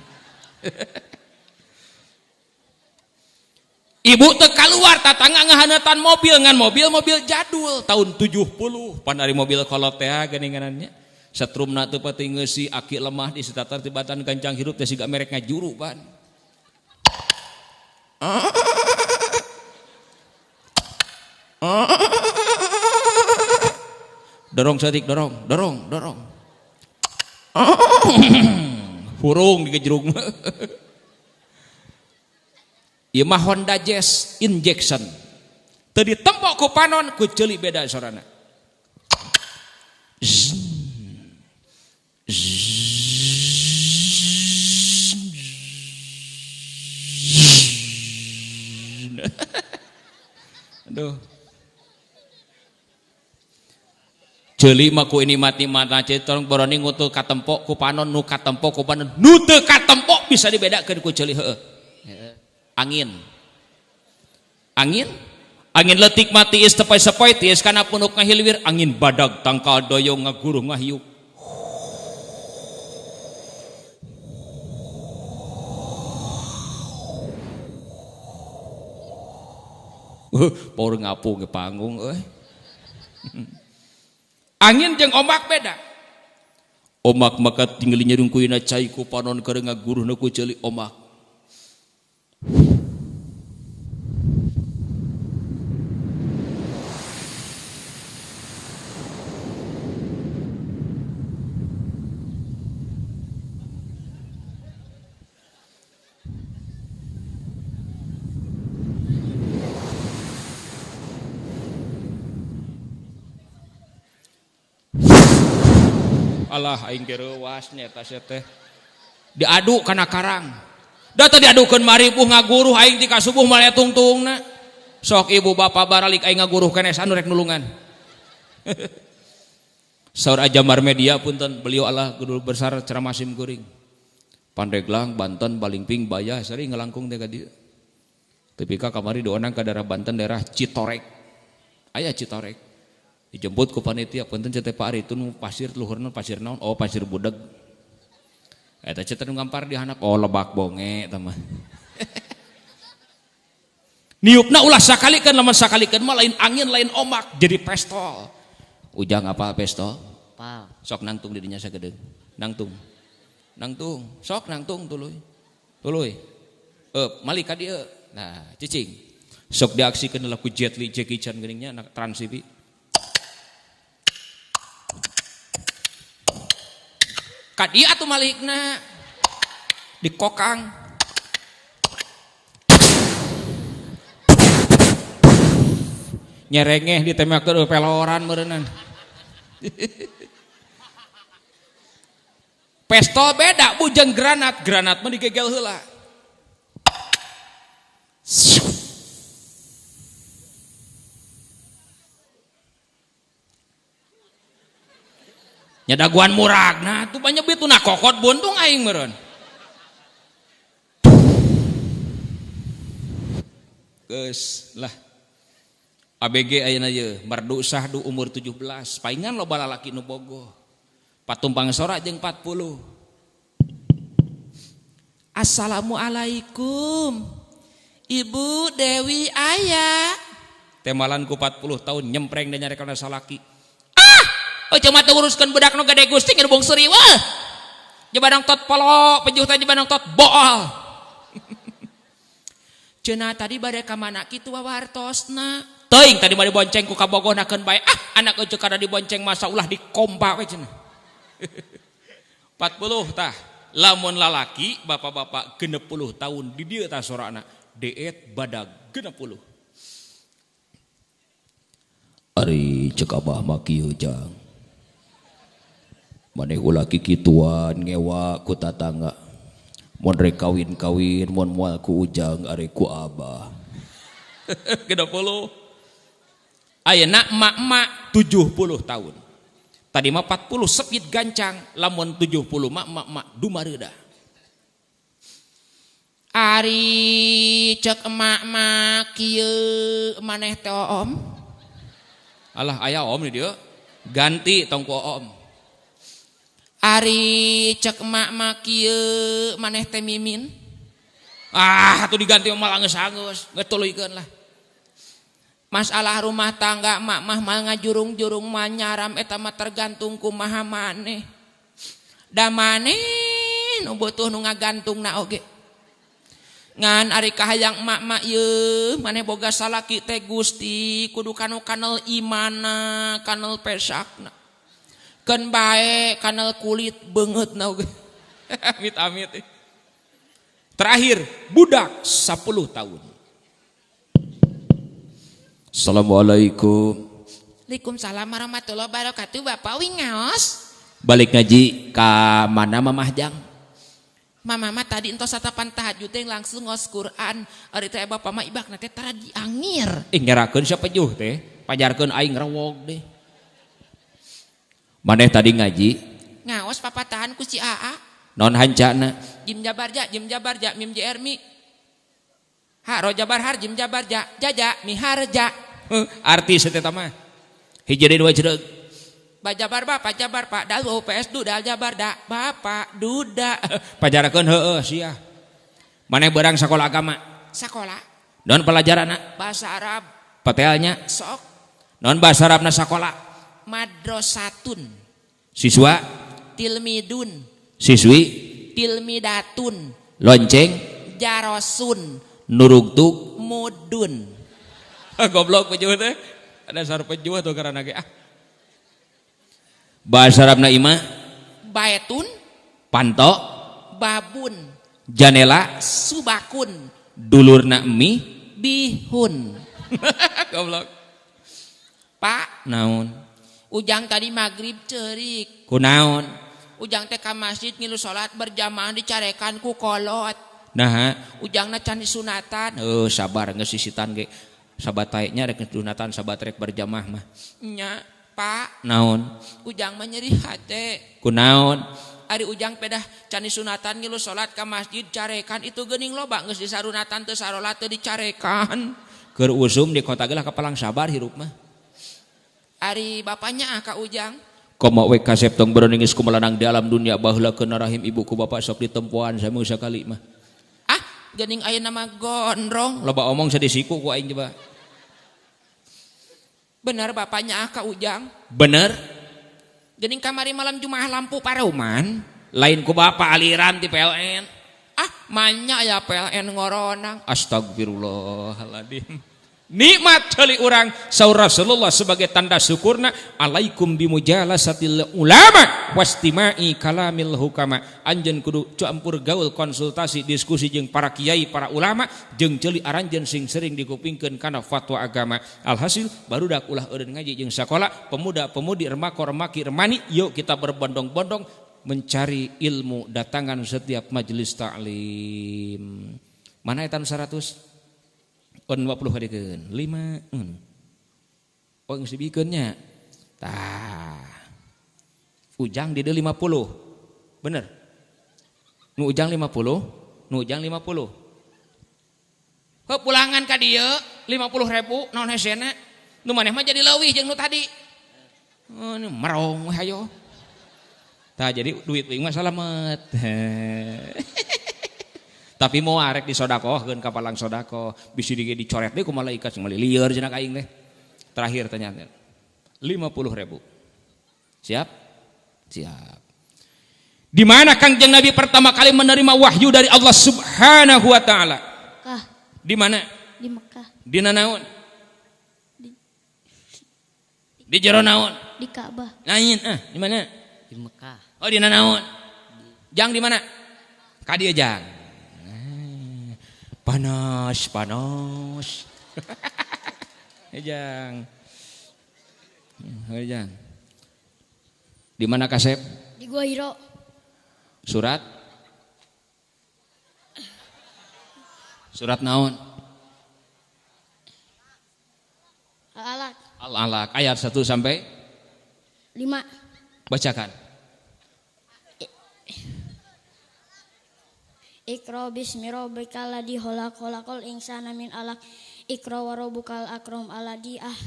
Ibu teu kaluar tatangga ngahaneutan mobil ngan mobil-mobil jadul tahun 70 pan ari mobil kolot teh geuninganannya. Setrumna teu pati ngeusi aki lemah di setatar tibatan gancang hirup teh siga merek ngajuru pan. Dorong saeutik dorong, dorong, dorong. Hurung digejrug. Ieu mah Honda Jazz injection. Teu ditempok ku panon ku ceuli beda sorana. Aduh. Ceuli mah ku ini mati mata ceuli tolong boroni ngutul katempok ku panon nu katempok ku panon nu teu katempok bisa dibedakeun ku ceuli heueuh. Angin. Angin? Angin leutik mah tiis tepoi-sepoi tiis kana punuk ngahiliwir angin badag tangkal doyong ngaguruh ngahiup. Power ngapu ke panggung euy. Angin jeung ombak beda. Ombak maka tinggali nyerungkuina cai ku panon keur ngaguruhna ku ceuli ombak. Alah aing ge reuas nya eta sia teh. Diadu kana karang. Da teh diadukeun maribuh ngaguruh aing ti ka subuh mah tungtungna. Sok ibu bapa baralik aing ngaguruh keneh anu rek nulungan. Saur Ajamar Media punten beliau Allah guru besar ceramah sim kuring. Pandeglang, Banten, Balingping, Bayah sering ngelangkung teh ka dieu. Tapi ka kamari dionang ka daerah Banten daerah Citorek. Aya Citorek. Dijemput ku panitia punten teh Pak Ari itu nu pasir luhurna pasir naon? Oh pasir budeg. Eta teh nu ngampar di handap oh lebak bonge eta mah. Niupna ulah sakalikeun lamun sakalikeun mah lain angin lain ombak jadi pestol. Ujang apal pestol? Apal. Sok nangtung di dinya sagedeung. Nangtung. Nangtung, sok nangtung tuluy. Tuluy. Malik ka dieu. Nah, cicing. Sok diaksikeun laku Jet Li Jackie Chan geuning nya anak Trans TV. Ka dieu atuh malikna. Dikokang. Nyerengeh ditembakkeun peloran meureunnan. Pestol beda bujeng granat, granat mah digegel heula. Nyadaguan muragna tuh banyak bitu nah kokot buntung aing meureun. Geus lah. ABG ayeuna ye merdu sahdu umur 17, paingan loba lalaki nu bogoh. Patumpang sora jeung 40. Assalamualaikum. Ibu Dewi aya. Temalan ku 40 tahun nyempreng dan nyarekan salaki. Ah, oh cuma teu nguruskeun budak nu gede Gusti ngeubung seuri wah. Jebanang tot polo, pejuh teh jebanang tot bool. Cenah tadi bade ka mana kitu wawartosna. Teuing tadi bade bonceng ku kabogohnakeun bae. Ah, anak euceuk kada dibonceng masa ulah dikompa we cenah. 40 tah. Lamun lalaki bapak-bapak 60 tahun di dieu tah sorana deet badag 60. Ari cek abah mah kieu jang. Maneh ulah kikituan ngewa ku tatangga. Mun rek kawin-kawin mun moal ku ujang ari ku abah. 60. Ayeuna emak-emak 70 tahun. Tadi mah 40 sepit gancang, lamun 70 mah emak-emak dumareudah. Ari cek emak-emak kieu maneh teh om. Alah aya om di dieu. Ganti tong ku om. Ari cek emak-emak kieu maneh teh mimin. Ah atuh diganti mah anggeus-anggeus, geus tuluykeun lah. Masalah rumah tangga mak mah mal ngajurung-jurung mah nyaram eta mah tergantung kumaha maneh. Da maneh nu butuh nu ngagantungna oge. Ngan ari kahayang emak-emak ieu maneh boga salaki teh Gusti kudu kanu kanel imana, kanel pesakna. Keun bae kanel kulit beungeutna oge. Amit-amit. Terakhir budak 10 tahun. Assalamualaikum. Waalaikumsalam warahmatullahi wabarakatuh. Bapak wingaos. Balik ngaji ka mana Mamah Jang? Mama mah tadi entos satapan tahajud teh langsung ngos Quran. Ari teh bapak mah ibakna teh tara diangir. Ih ngerakeun siapa juh teh? Pajarkeun aing rewog deh. Maneh tadi ngaji? Ngaos papatahan ku si AA. Non hancana? Jim jabar ja, jim jabar ja, mim jr mi. Ha ro jabar har jim jabar ja, jaja mi harja. Arti sateta mah. Hiji deui dua jreug. Ba jabar ba, pa jabar pa, dal u ps du dal jabar da, bapak duda. Pajarakeun heueuh sia. Maneh beurang sakola agama? Sakola. Non pelajaranna? Bahasa Arab. Patelnya? Sok. Non bahasa Arabna sakola? Madrasatun. Siswa? Tilmidun. Siswi? Tilmidatun. Lonceng? Jarosun. Nurugtug? Mudun. Goblok pejuh teh. Ada sar pejuh tuh karena ge ah. Bahasa Arabna imah? Baetun. Panto? Babun. Janela? Subakun. Dulurna mie? Bihun. Goblok. Pak, naon? Ujang tadi maghrib ceurik. Kunaon? Ujang teh ka masjid ngilu salat berjamaah dicarekan ku kolot. Nah, ujangna can disunatan. Sabar geus sisitan ge. Sabat tae nya rek sunatan sabat rek berjamaah mah. Nya, Pak. Naon? Ujang mah nyeri hate. Kunaon? Ari Ujang pedah can disunatan ngilu salat ka masjid carekan itu geuning loba geus disarunatan teu sarolat teu dicarekan. Keur usum di kota ge lah kapalang sabar hirup mah. Ari bapaknya ah ka Ujang. Komo we kasep tong bereningis kumalanang di alam dunia baheula keuna rahim ibu ku bapak sok ditempoan sami sakali mah. Ah, geuning ayeuna mah gondrong. Loba omong sadih siku ku aing coba. Bener bapaknya ah ka Ujang. Bener? Geuning kamari malam Jumaah lampu pareuman. Lain ku bapak aliran ti PLN. Ah, manya aya PLN ngoronang. Astagfirullahaladzim. Nikmat ceuli urang saur Rasulullah sebagai tanda syukurna alaikum bimujalasatil ulama wastima'i kalamil hukama. Anjeun kudu campur gaul konsultasi diskusi jeung para kiai para ulama jeung ceuli aranjeun sing sering dikupingkeun kana fatwa agama. Alhasil barudak ulah eureun ngaji jeung sakola pemuda-pemudi remako remaki remani yuk kita berbondong-bondong mencari ilmu datangan setiap majelis taklim. Mana eta 100? 50 hadikeun 5. Oh geus dibikeun nya. Tah. Ujang di dieu 50. Bener? Nu Ujang 50, nu Ujang 50. Heuh pulangan ka dieu 50.000 naon hesena? Nu maneh mah jadi leuwih jeung nu tadi. Oh, ini merong we hayo. Tah jadi duit uing mah salamet. Tapi mau arek disodakohkeun ka palang sodako bisi dicoret deui ku malaikat sing meuli lieur cenah ka aing teh. Terakhir tanya 50.000. Siap? Siap. Di mana Kangjeng Nabi pertama kali menerima wahyu dari Allah Subhanahu wa taala? Mekah. Di mana? Di Mekah. Di naon? Di jero naon? Di Ka'bah. Lain ah, di mana? Di Mekah. Oh, di naon? Jang di mana? Ka dieu jang. Panas, panas. Jang. Jang. Di mana kasep? Di Gua Hiro. Surat? Surat naon? Al-Alaq. Al-Alaq ayat 1 sampai 5. Bacakan. Iqra bismi rabbikal ladzi khalaq khalaqal insana min alaq Iqra wa rabbukal akram alladzi ah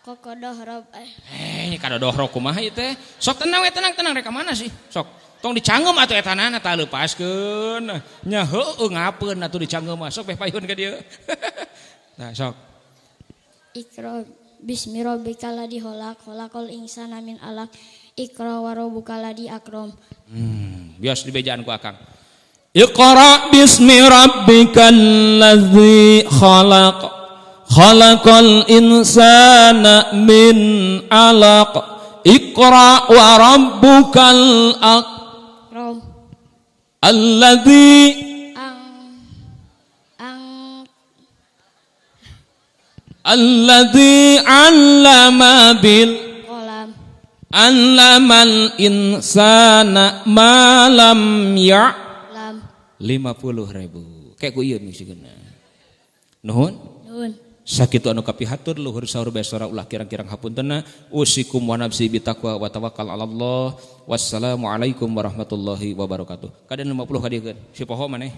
kokodoh rob. Ini kadodoh kumaha ieu teh? Sok tenang we tenang tenang rek ka mana sih? Sok tong dicanggem atuh etanana tah leupaskeun. Nya heueuh ngapeun atuh dicanggem mah sok beh payun ka dieu. Nah sok. Iqra bismi rabbikal ladzi khalaq khalaqal insana min alaq Iqra wa rabbukal ladzi akram. Bias dibejaan ku akang. Iqra bismi rabbikal ladzi khalaq khalaqal insana min alaq Iqra wa rabbukal akram alladzi alladzi 'allama bil qalam 'allamal insana ma lam ya' 50.000. Kayak ku ieu misigna. Nuhun? Nuhun. Sakitu anu kapihatur luhur sahur besora ulah kirang-kirang hapuntena usikum wa nafsi bitaqwa wa tawakkal 'ala Allah. Wassalamualaikum warahmatullahi wabarakatuh. Kaden 50 kadiekeun. Si poho maneh.